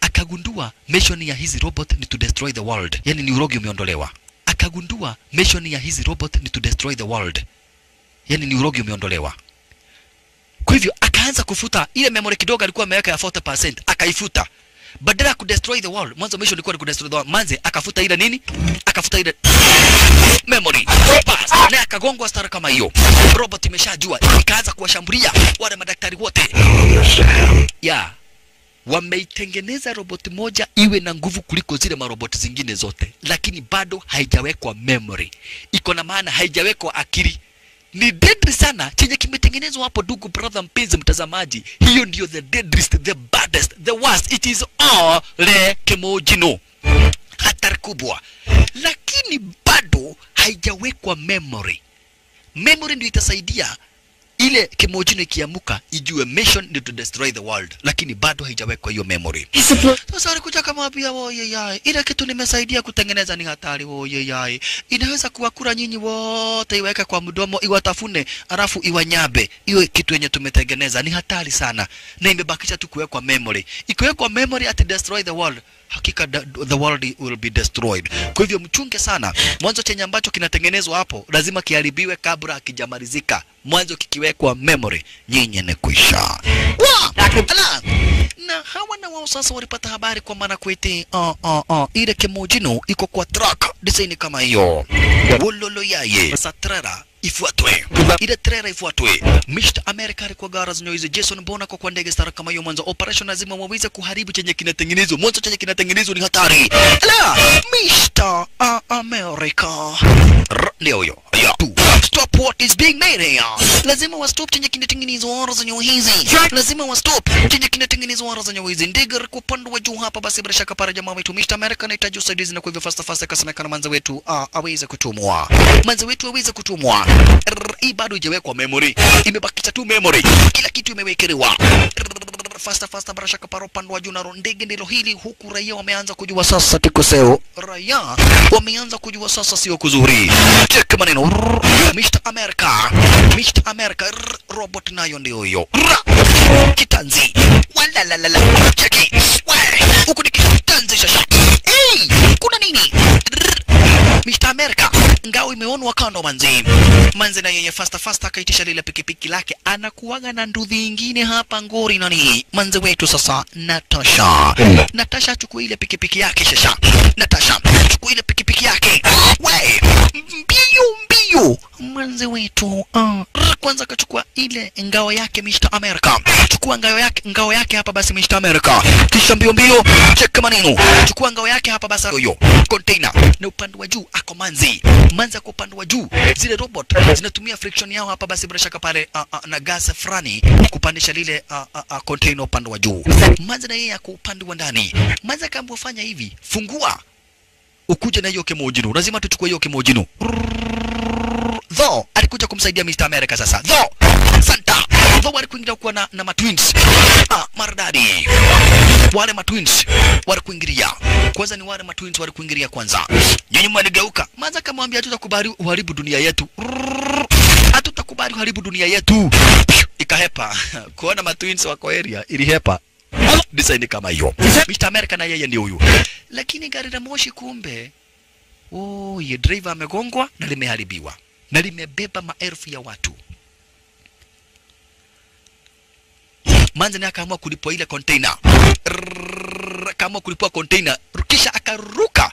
akagundua mission ya hizi robot ni to destroy the world. Yani ni urogi umeondolewa. Akagundua mission ya hizi robot ni to destroy the world. Yani ni urogi umeondolewa. Kwa hivyo akaanza kufuta ile memory kidogo alikuwa ameweka ya 40%, akaifuta. Badala ya kudestroy the world, mwanzo mission ilikuwa ni kudestroy the world. Manze akafuta ile nini? Akafuta ile memory. Bas, na akagongwa star kama hiyo. Robot imeshajua, ikaanza kuwashambulia wale madaktari wote. Yeah. Wameitengeneza robot moja iwe na nguvu kuliko zile marobot zingine zote, lakini bado haijawekwa memory. Iko na maana haijawekwa akili. Ni deadly sana chenye kimetengenezwa hapo, ndugu brother mpenzi mtazamaji. Hiyo ndio the deadliest, the baddest, the worst. It is all le kemojino. Hatari kubwa. Lakini bado haijawekwa memory. Memory ndio itasaidia ile kemojino ikiamuka ijue mission ni to destroy the world, lakini bado haijawekwa hiyo memory. Sasa alikuja kama pia woye yai, ile kitu nimesaidia kutengeneza ni hatari woye yai, inaweza kuwakura nyinyi wote, iweke kwa mdomo, iwatafune, alafu iwanyabe. Hiyo kitu yenye tumetengeneza ni hatari sana, na imebakisha tu kuwekwa memory. Ikiwekwa memory at destroy the world, hakika the world will be destroyed. Kwa hivyo mchunge sana. Mwanzo chenye ambacho kinatengenezwa hapo lazima kiharibiwe kabla hakijamalizika. Mwanzo kikiwekwa memory, nyinyi ni kuisha. Ala! Na hawa na wao sasa walipata habari kwa maana kwete ile kemojino iko kwa truck design kama hiyo. Wololo yaye. Sasa trailer ifuatwe. Ile trailer ifuatwe. Mr. America alikuwa gara zenye hizi Jason Bourne kwa ndege stara kama hiyo. Mwanzo operation lazima waweze kuharibu chenye kinatengenezwa. Mwanzo chenye kinatengenezwa ni hatari. Ala! Mr. America. Ndio huyo. Stop what is being made here. Lazima wa stop chenye kinatengenezwa zenye hizi. Lazima wa stop chenye kinatengenezwa zenye hizi. Ndege kwa upande wa juu hapa basi bila shaka para jamaa wetu Mr. America anahitaji usaidizi, na kwa hivyo fast fast akasemekana manza wetu aweze kutumwa. Manza wetu aweze kutumwa. Hii bado haijawekwa memory. Imebakisha tu memory. Kila kitu imewekelewa. Fasta fasta bila shaka para upande wa juu na ndege ndilo hili, huku raia wameanza kujua sasa tikoseo. Raia wameanza kujua sasa sio kuzuri. Check maneno. Mr. America. Mr. America robot nayo ndio hiyo. Kitanzi. Wala la la la. Cheki. Huku ni kitanzi shasha. Hey, kuna nini? Mr. America ngao imeonwa kando manzi. Manzi na yeye fasta fasta akaitisha lile pikipiki lake, anakuaga na nduthi ingine hapa ngori nani. Manzi wetu sasa Natasha. Natasha chukua ile pikipiki yake shasha. Natasha chukua ile pikipiki yake. We mbio mbio manzi wetu kwanza akachukua ile ngao yake Mr. America. Chukua ngao yake hapa basi Mr. America. Kisha mbio mbio check maneno. Chukua ngao yake hapa basi huyo container. Na upande wa juu ako manzi. Manzi ako upande wa juu. Zile robot zinatumia friction yao hapa basi bila shaka pale na gas fulani kupandisha lile container upande wa juu. Manzi na yeye ako upande wa ndani. Manzi akaambiwa fanya hivi, fungua ukuje na hiyo kemojino. Lazima tuchukue hiyo kemojino. Tho alikuja kumsaidia Mr. America sasa. Tho Santa. Tho walikuingia kuwa na matwins. Maridadi. Wale matwins walikuingilia. Kwanza ni wale matwins walikuingilia kwanza. Nyinyi mwaligeuka. Manza akamwambia hatutakubali uharibu dunia yetu. Hatutakubali uharibu dunia yetu. Ikahepa. Kuona matwins wako area ilihepa. Design kama hiyo. Mr. America na yeye ndio huyu. Lakini gari la moshi kumbe, oh, ye driver amegongwa na limeharibiwa. Na limebeba maelfu ya watu. Manzi akaamua kulipua ile container. Akaamua kulipua container kisha akaruka.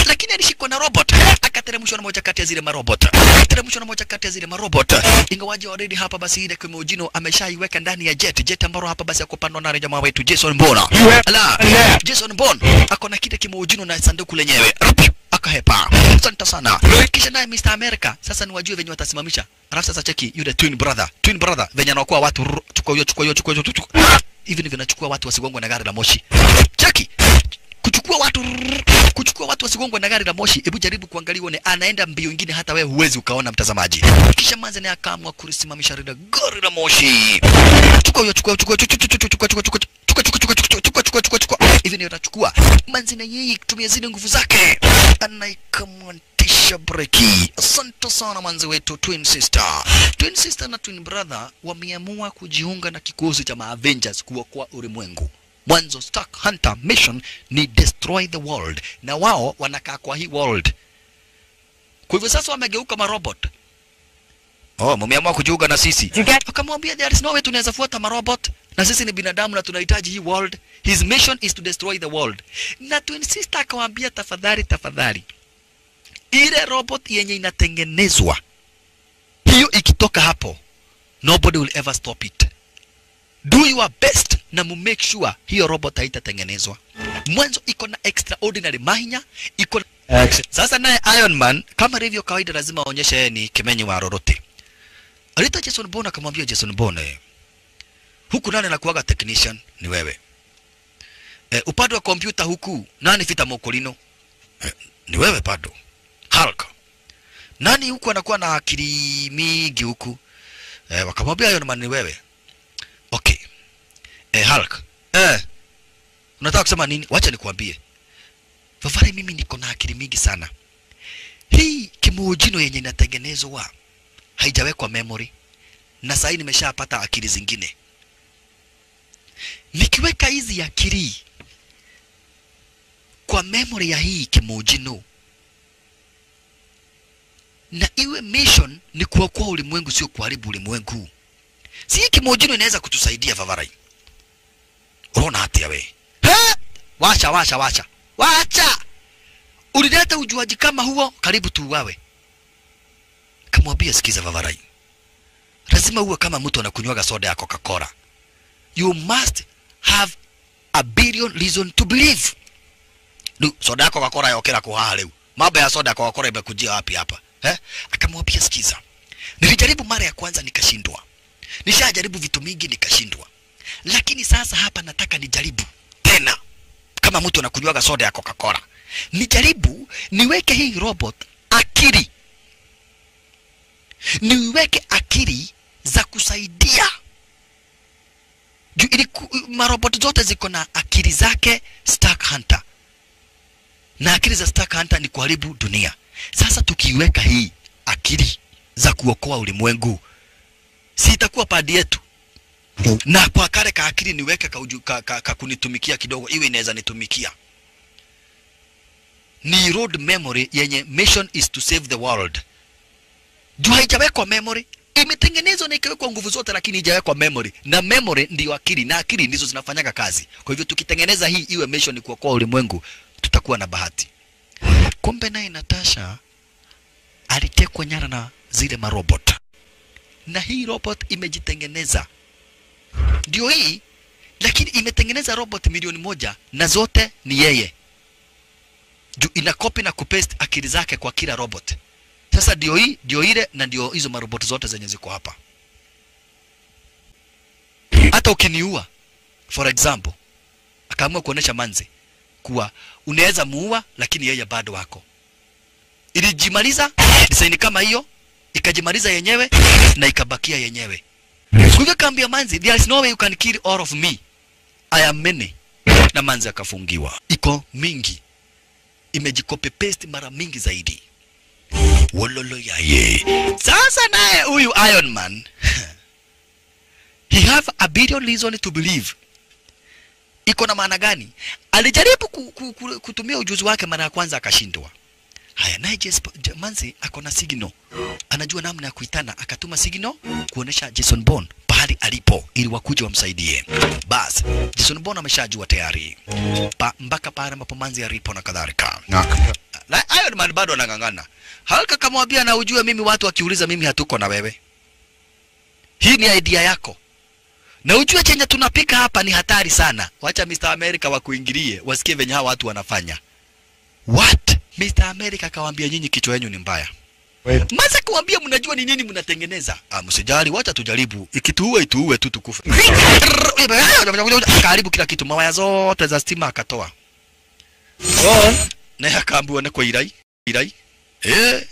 Lakini alishikwa na robot. Akateremshwa na moja kati ya zile marobot. Akateremshwa na moja kati ya zile marobot. Ingawaje already hapa basi ile kemojino ameshaiweka ndani ya jet. Jet ambalo hapa basi akopandwa na jamaa wetu Jason Bourne. Ala, Jason Bourne ako na kile kemojino na sanduku lenyewe. Akahepa. Asante sana. Kisha naye Mr. America sasa ni wajue venye watasimamisha. Alafu sasa cheki yule twin brother. Twin brother venye anaokoa watu, chukua hiyo, chukua hiyo, chukua hiyo. Hivi ndivyo vinachukua watu wasigongwe na gari la moshi. Cheki. Kuchukua watu wasigongwe na gari la moshi. Hebu jaribu kuangalia uone anaenda mbio nyingine hata wewe huwezi ukaona mtazamaji. Kisha manze naye akaamua kulisimamisha lile gari la moshi. Chukua hiyo, chukua, chukua, chukua, chukua, chukua, chukua, chukua, chukua, chukua, chukua, chukua, chukua, chukua. Hivi ndio anachukua. Manze na yeye kutumia zile nguvu zake anaikamwantisha breki. Asante sana manze wetu twin sister. Twin sister na twin brother wameamua kujiunga na kikosi cha ma-Avengers kuokoa ulimwengu. Mwanzo Stark Hunter mission ni destroy the world, na wao wanakaa kwa hii world. Kwa hivyo sasa wamegeuka marobot. Oh, mmeamua kujiunga na sisi. Akamwambia there is no way tunaweza fuata marobot, na sisi ni binadamu na tunahitaji hii world. His mission is to destroy the world. Na twin sister akamwambia tafadhali, tafadhali, ile robot yenye inatengenezwa hiyo ikitoka hapo, nobody will ever stop it. Do your best na mu make sure hiyo robot haitatengenezwa. Mwanzo iko na extraordinary mahinya, iko sasa naye Iron Man kama ilivyo kawaida lazima aonyeshe yeye ni kimenyi wa rorote. Alita Jason Bourne akamwambia Jason Bourne, huku nani anakuaga technician? Ni wewe. Upande wa kompyuta huku nani Fita Mokolino? Ni wewe bado. Hulk. Nani huku anakuwa na akili mingi huku? Wakamwambia Iron Man ni wewe. Okay. Hulk. Unataka kusema nini? Wacha nikuambie. Vavare mimi niko na akili mingi sana. Hii kimuujino yenye inatengenezwa haijawekwa memory. Na sasa nimeshapata akili zingine. Nikiweka hizi akili kwa memory ya hii kimuujino, na iwe mission ni kuokoa ulimwengu sio kuharibu ulimwengu. Si hii kimuujino inaweza kutusaidia Vavarai. Unaona hati ya we. He? Wacha, wacha, wacha. Wacha! Ulileta ujuaji kama huo, karibu tuuawe. Kamwambia sikiza Vavarai. Lazima uwe kama mtu anakunywaga soda ya Coca-Cola. You must have a billion reason to believe. Nu, soda ya Coca-Cola yokera kuhaha leo. Mambo ya soda ya Coca-Cola imekujia wapi hapa? Akamwambia sikiza. Nilijaribu mara ya kwanza nikashindwa. Nishajaribu vitu mingi nikashindwa. Lakini sasa hapa nataka nijaribu tena. Kama mtu anakunywaga soda ya Coca-Cola. Nijaribu niweke hii robot akili. Niweke akili za kusaidia. Juu ili marobot zote ziko na akili zake Stark Hunter. Na akili za Stark Hunter ni kuharibu dunia. Sasa tukiweka hii akili za kuokoa ulimwengu, si itakuwa padi yetu. Na kwa kale ka akili niweke ka kunitumikia kidogo, iwe inaweza nitumikia. Ni road memory yenye mission is to save the world. Juu haijawekwa memory, imetengenezwa na ikawekwa nguvu zote, lakini haijawekwa memory. Na memory ndiyo akili, na akili ndizo zinafanyaga kazi. Kwa hivyo tukitengeneza hii iwe mission ni kuokoa ulimwengu, tutakuwa na bahati. Kumbe naye Natasha alitekwa nyara na zile marobot. Na hii robot imejitengeneza. Ndio hii, lakini imetengeneza robot 1,000,000 na zote ni yeye. Juu ina copy na kupaste akili zake kwa kila robot. Sasa ndio hii, ndio ile na ndio hizo marobot zote zenye ziko hapa. Hata ukiniua, for example, akaamua kuonesha manzi kuwa unaweza muua lakini yeye bado wako. Ilijimaliza design kama hiyo, ikajimaliza yenyewe na ikabakia yenyewe. Kwa kaambia manzi, there is no way you can kill all of me. I am many. Na manzi akafungiwa. Iko mingi. Imejicopy paste mara mingi zaidi. Wololo ya ye. Sasa naye huyu Iron Man, he have a billion reason to believe. Iko na maana gani? Alijaribu kutumia ujuzi wake mara ya kwanza akashindwa. Haya, naye Manzi ako na signal. Anajua namna ya kuitana, akatuma signal kuonesha Jason Bourne pahali alipo ili wakuje wamsaidie. Bas, Jason Bourne ameshajua tayari. Mpaka pale ambapo Manzi alipo na kadhalika. Na Iron Man bado anang'ang'ana. Hulk akamwambia na ujue mimi watu wakiuliza mimi hatuko na wewe. Hii ni idea yako. Na ujue chenye tunapika hapa ni hatari sana. Wacha Mr. America wakuingilie, wasikie venye hawa watu wanafanya. What? Mr. America akawaambia nyinyi kichwa yenu ni mbaya. Maza kuambia mnajua ni nini mnatengeneza. Ah, msijali, wacha tujaribu. Ikituua ituue tu tukufe. Akaharibu kila kitu, mawaya zote za stima akatoa. Naye akaambiwa na kwa irai, irai. Eh.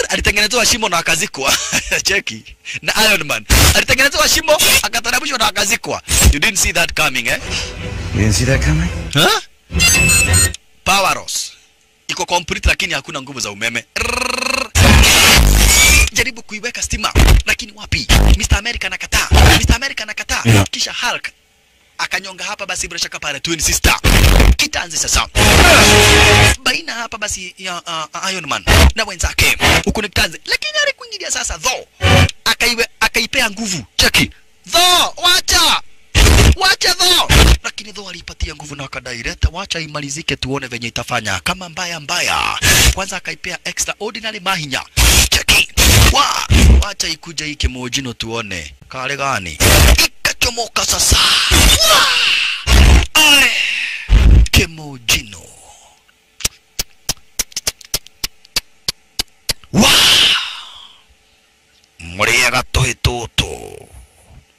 Alitengenezewa shimo na akazikwa. Cheki. Na Iron Man. Alitengenezewa shimo, akatarabishwa na akazikwa. You didn't see that coming, eh? You didn't see that coming? Huh? Power loss. Iko complete lakini hakuna nguvu za umeme. Jaribu kuiweka stima lakini wapi? Mr. America anakataa. Mr. America anakataa. Yeah. Kisha Hulk akanyonga hapa basi bila shaka pale twin sister. Kitaanze sasa. Baina hapa basi ya Iron Man na wenzake. Huko ni kitanze. Lakini alikuingilia sasa Thor. Akaipea nguvu. Cheki. Thor, wacha. Wacha Thor. Lakini Thor alipatia nguvu na akadaireta, wacha imalizike tuone venye itafanya. Kama mbaya mbaya. Kwanza akaipea extraordinary mahinya. Cheki. Wa, wacha ikuja hii kimojino tuone. Kale gani? Ikachomoka sasa. Wa! Ae! Kimojino. Wa! Muriaga tohe toto.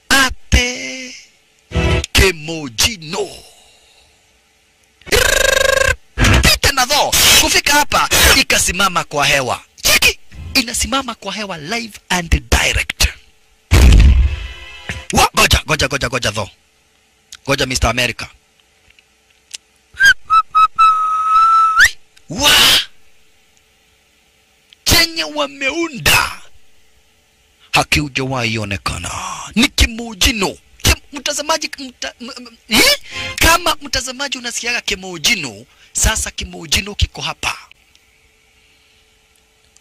Ate Kimojino. Pita na Thor kufika hapa ikasimama kwa hewa. Cheki, inasimama kwa hewa live and direct. Wa, goja goja goja goja Thor. Goja Mr. America. Wa! Chenye wameunda hakijawahi onekana. Ni kimojino. Mtazamaji kama mtazamaji unasikiaga kimojino, sasa kimojino kiko hapa.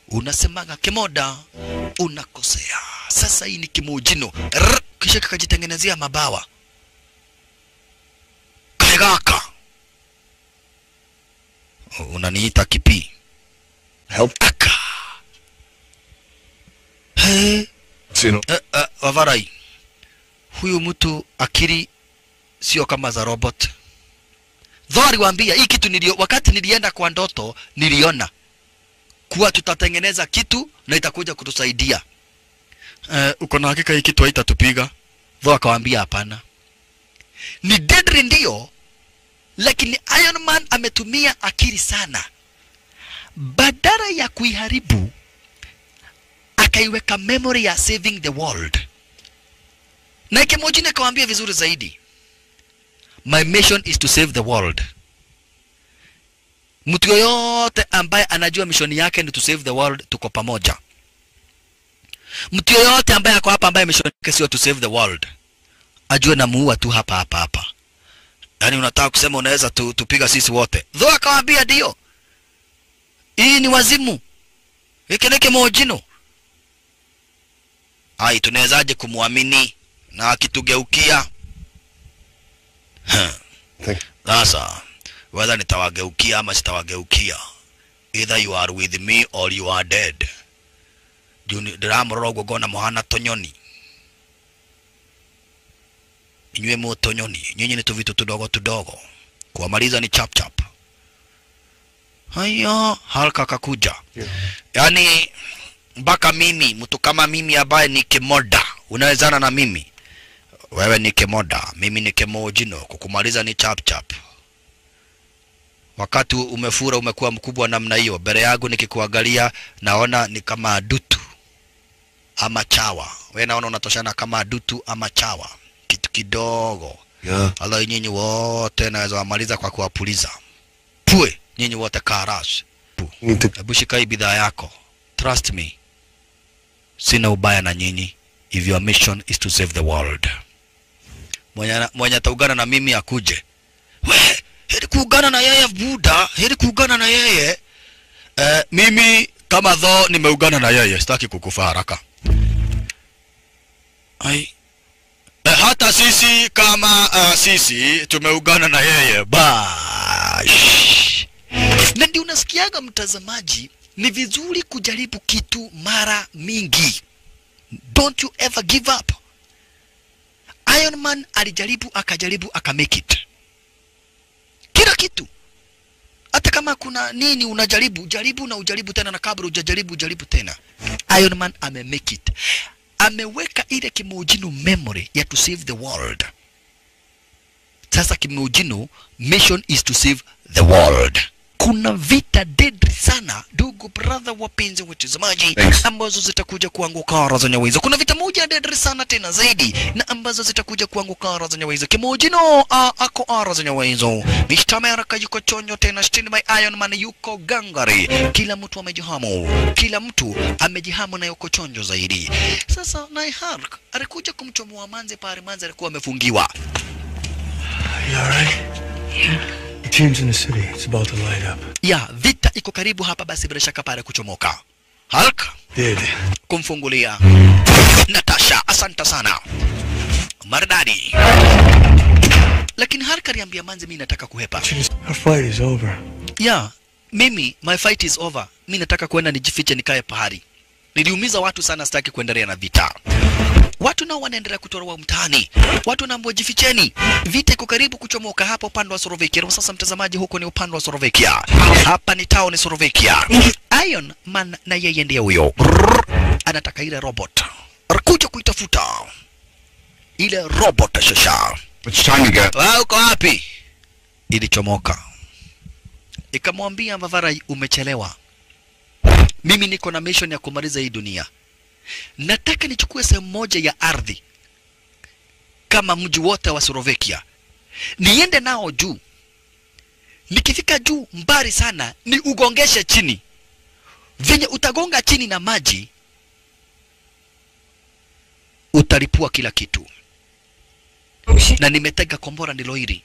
Unasemaga kimoda, unakosea. Sasa hii ni kimojino. Kisha kikajitengenezea mabawa. Kaegaka. Unaniita kipi? Help. Aka. Hey. Wavarai. Huyu mtu akili sio kama za robot. Thor aliwaambia hii kitu wakati nilienda kwa ndoto niliona kuwa tutatengeneza kitu na itakuja kutusaidia. Uko na hakika hii kitu haitatupiga? Thor akawaambia hapana. Ni deadly ndio, lakini Iron Man ametumia akili sana. Badala ya kuiharibu akaiweka memory ya saving the world. Na kimojini akawaambia vizuri zaidi. My mission is to save the world. Mtu yoyote ambaye anajua mission yake ni to save the world, tuko pamoja. Mtu yoyote ambaye ako hapa ambaye mission yake sio to save the world, ajue na muua tu hapa hapa hapa. Yaani unataka kusema unaweza tupiga sisi wote? Thor akawaambia ndio. Hii ni wazimu. Hiki ni kimojino. Ai, tunawezaje kumuamini na akitugeukia? Sasa whether nitawageukia ama sitawageukia, either you are with me or you are dead. Ndiramurora uguo ngona muhana tonyoni. Inywe mu tonyoni, nyinyi ni tuvitu tudogo tudogo. Kuwamaliza ni chap chap. Haya, Hulk akakuja. Yaani mpaka mimi, mtu kama mimi ambaye ni kimoda, unawezana na mimi. Wewe ni kimoda, mimi ni kimojino, kukumaliza ni chap chap. Wakati umefura umekuwa mkubwa namna hiyo, mbele yangu nikikuangalia naona ni kama dutu ama chawa. Wewe naona unatoshana kama dutu ama chawa, kitu kidogo. Yeah. Allah, nyinyi wote naweza wamaliza kwa kuwapuliza. Pue, nyinyi wote karas. Hebu shika hii bidhaa yako. Trust me. Sina ubaya na nyinyi if your mission is to save the world. Mwenye ataungana na mimi akuje. We, heri kuungana na yeye Buddha, heri kuungana na yeye. Mimi kama Thor nimeungana na yeye, sitaki kukufa haraka. Ai. Hata sisi kama sisi tumeungana na yeye. Bash. Na ndio unasikiaga mtazamaji, ni vizuri kujaribu kitu mara mingi. Don't you ever give up. Iron Man alijaribu, akajaribu, akamake it. Kila kitu. Hata kama kuna nini unajaribu, jaribu na ujaribu tena, na kabla hujajaribu jaribu tena. Iron Man ame make it. Ameweka ile Kimujinu memory ya to save the world. Sasa Kimujinu mission is to save the world. Kuna vita deadly sana, ndugu brother, wapenzi watazamaji, ambazo zitakuja kuanguka ara zenye wizo. Kuna vita moja deadly sana tena zaidi na ambazo zitakuja kuanguka ara zenye wizo. Kimujino ako ara zenye wizo. Mr. America yuko chonjo tena, stand by Iron Man yuko gangari. Kila mtu amejihamu, kila mtu amejihamu na yuko chonjo zaidi. Sasa naye Hulk alikuja kumchomoa Manze pale, Manze alikuwa amefungiwa. You all right? Yeah. The team's in the city. It's about to light up. Ya, vita iko karibu hapa basi bila shaka pale kuchomoka. Hulk did kumfungulia Natasha. Asante sana. Maridadi. Lakini Hulk aliambia Manze, mimi nataka kuhepa. Our fight is over. Ya, mimi my fight is over. Mimi nataka kwenda nijifiche nikae pahali. Niliumiza watu sana, sitaki kuendelea na vita. Watu nao wanaendelea kutoroa mtaani. Watu wanaambiwa jificheni. Vita iko karibu kuchomoka hapa upande wa Slovakia. Sasa mtazamaji, huko ni upande wa Slovakia. Hapa ni town Slovakia. Iron Man na yeye ndiye huyo. Anataka ile robot. Alikuja kuitafuta ile robot shasha. Which time you got? Wewe uko wapi? Ilichomoka. Ikamwambia Vavarai, umechelewa. Mimi niko na mission ya kumaliza hii dunia. Nataka nichukue sehemu moja ya ardhi kama mji wote wa Slovakia, niende nao juu. Nikifika juu mbali sana, ni ugongeshe chini. Venye utagonga chini na maji, utalipua kila kitu. Na nimetega kombora ndilo hili.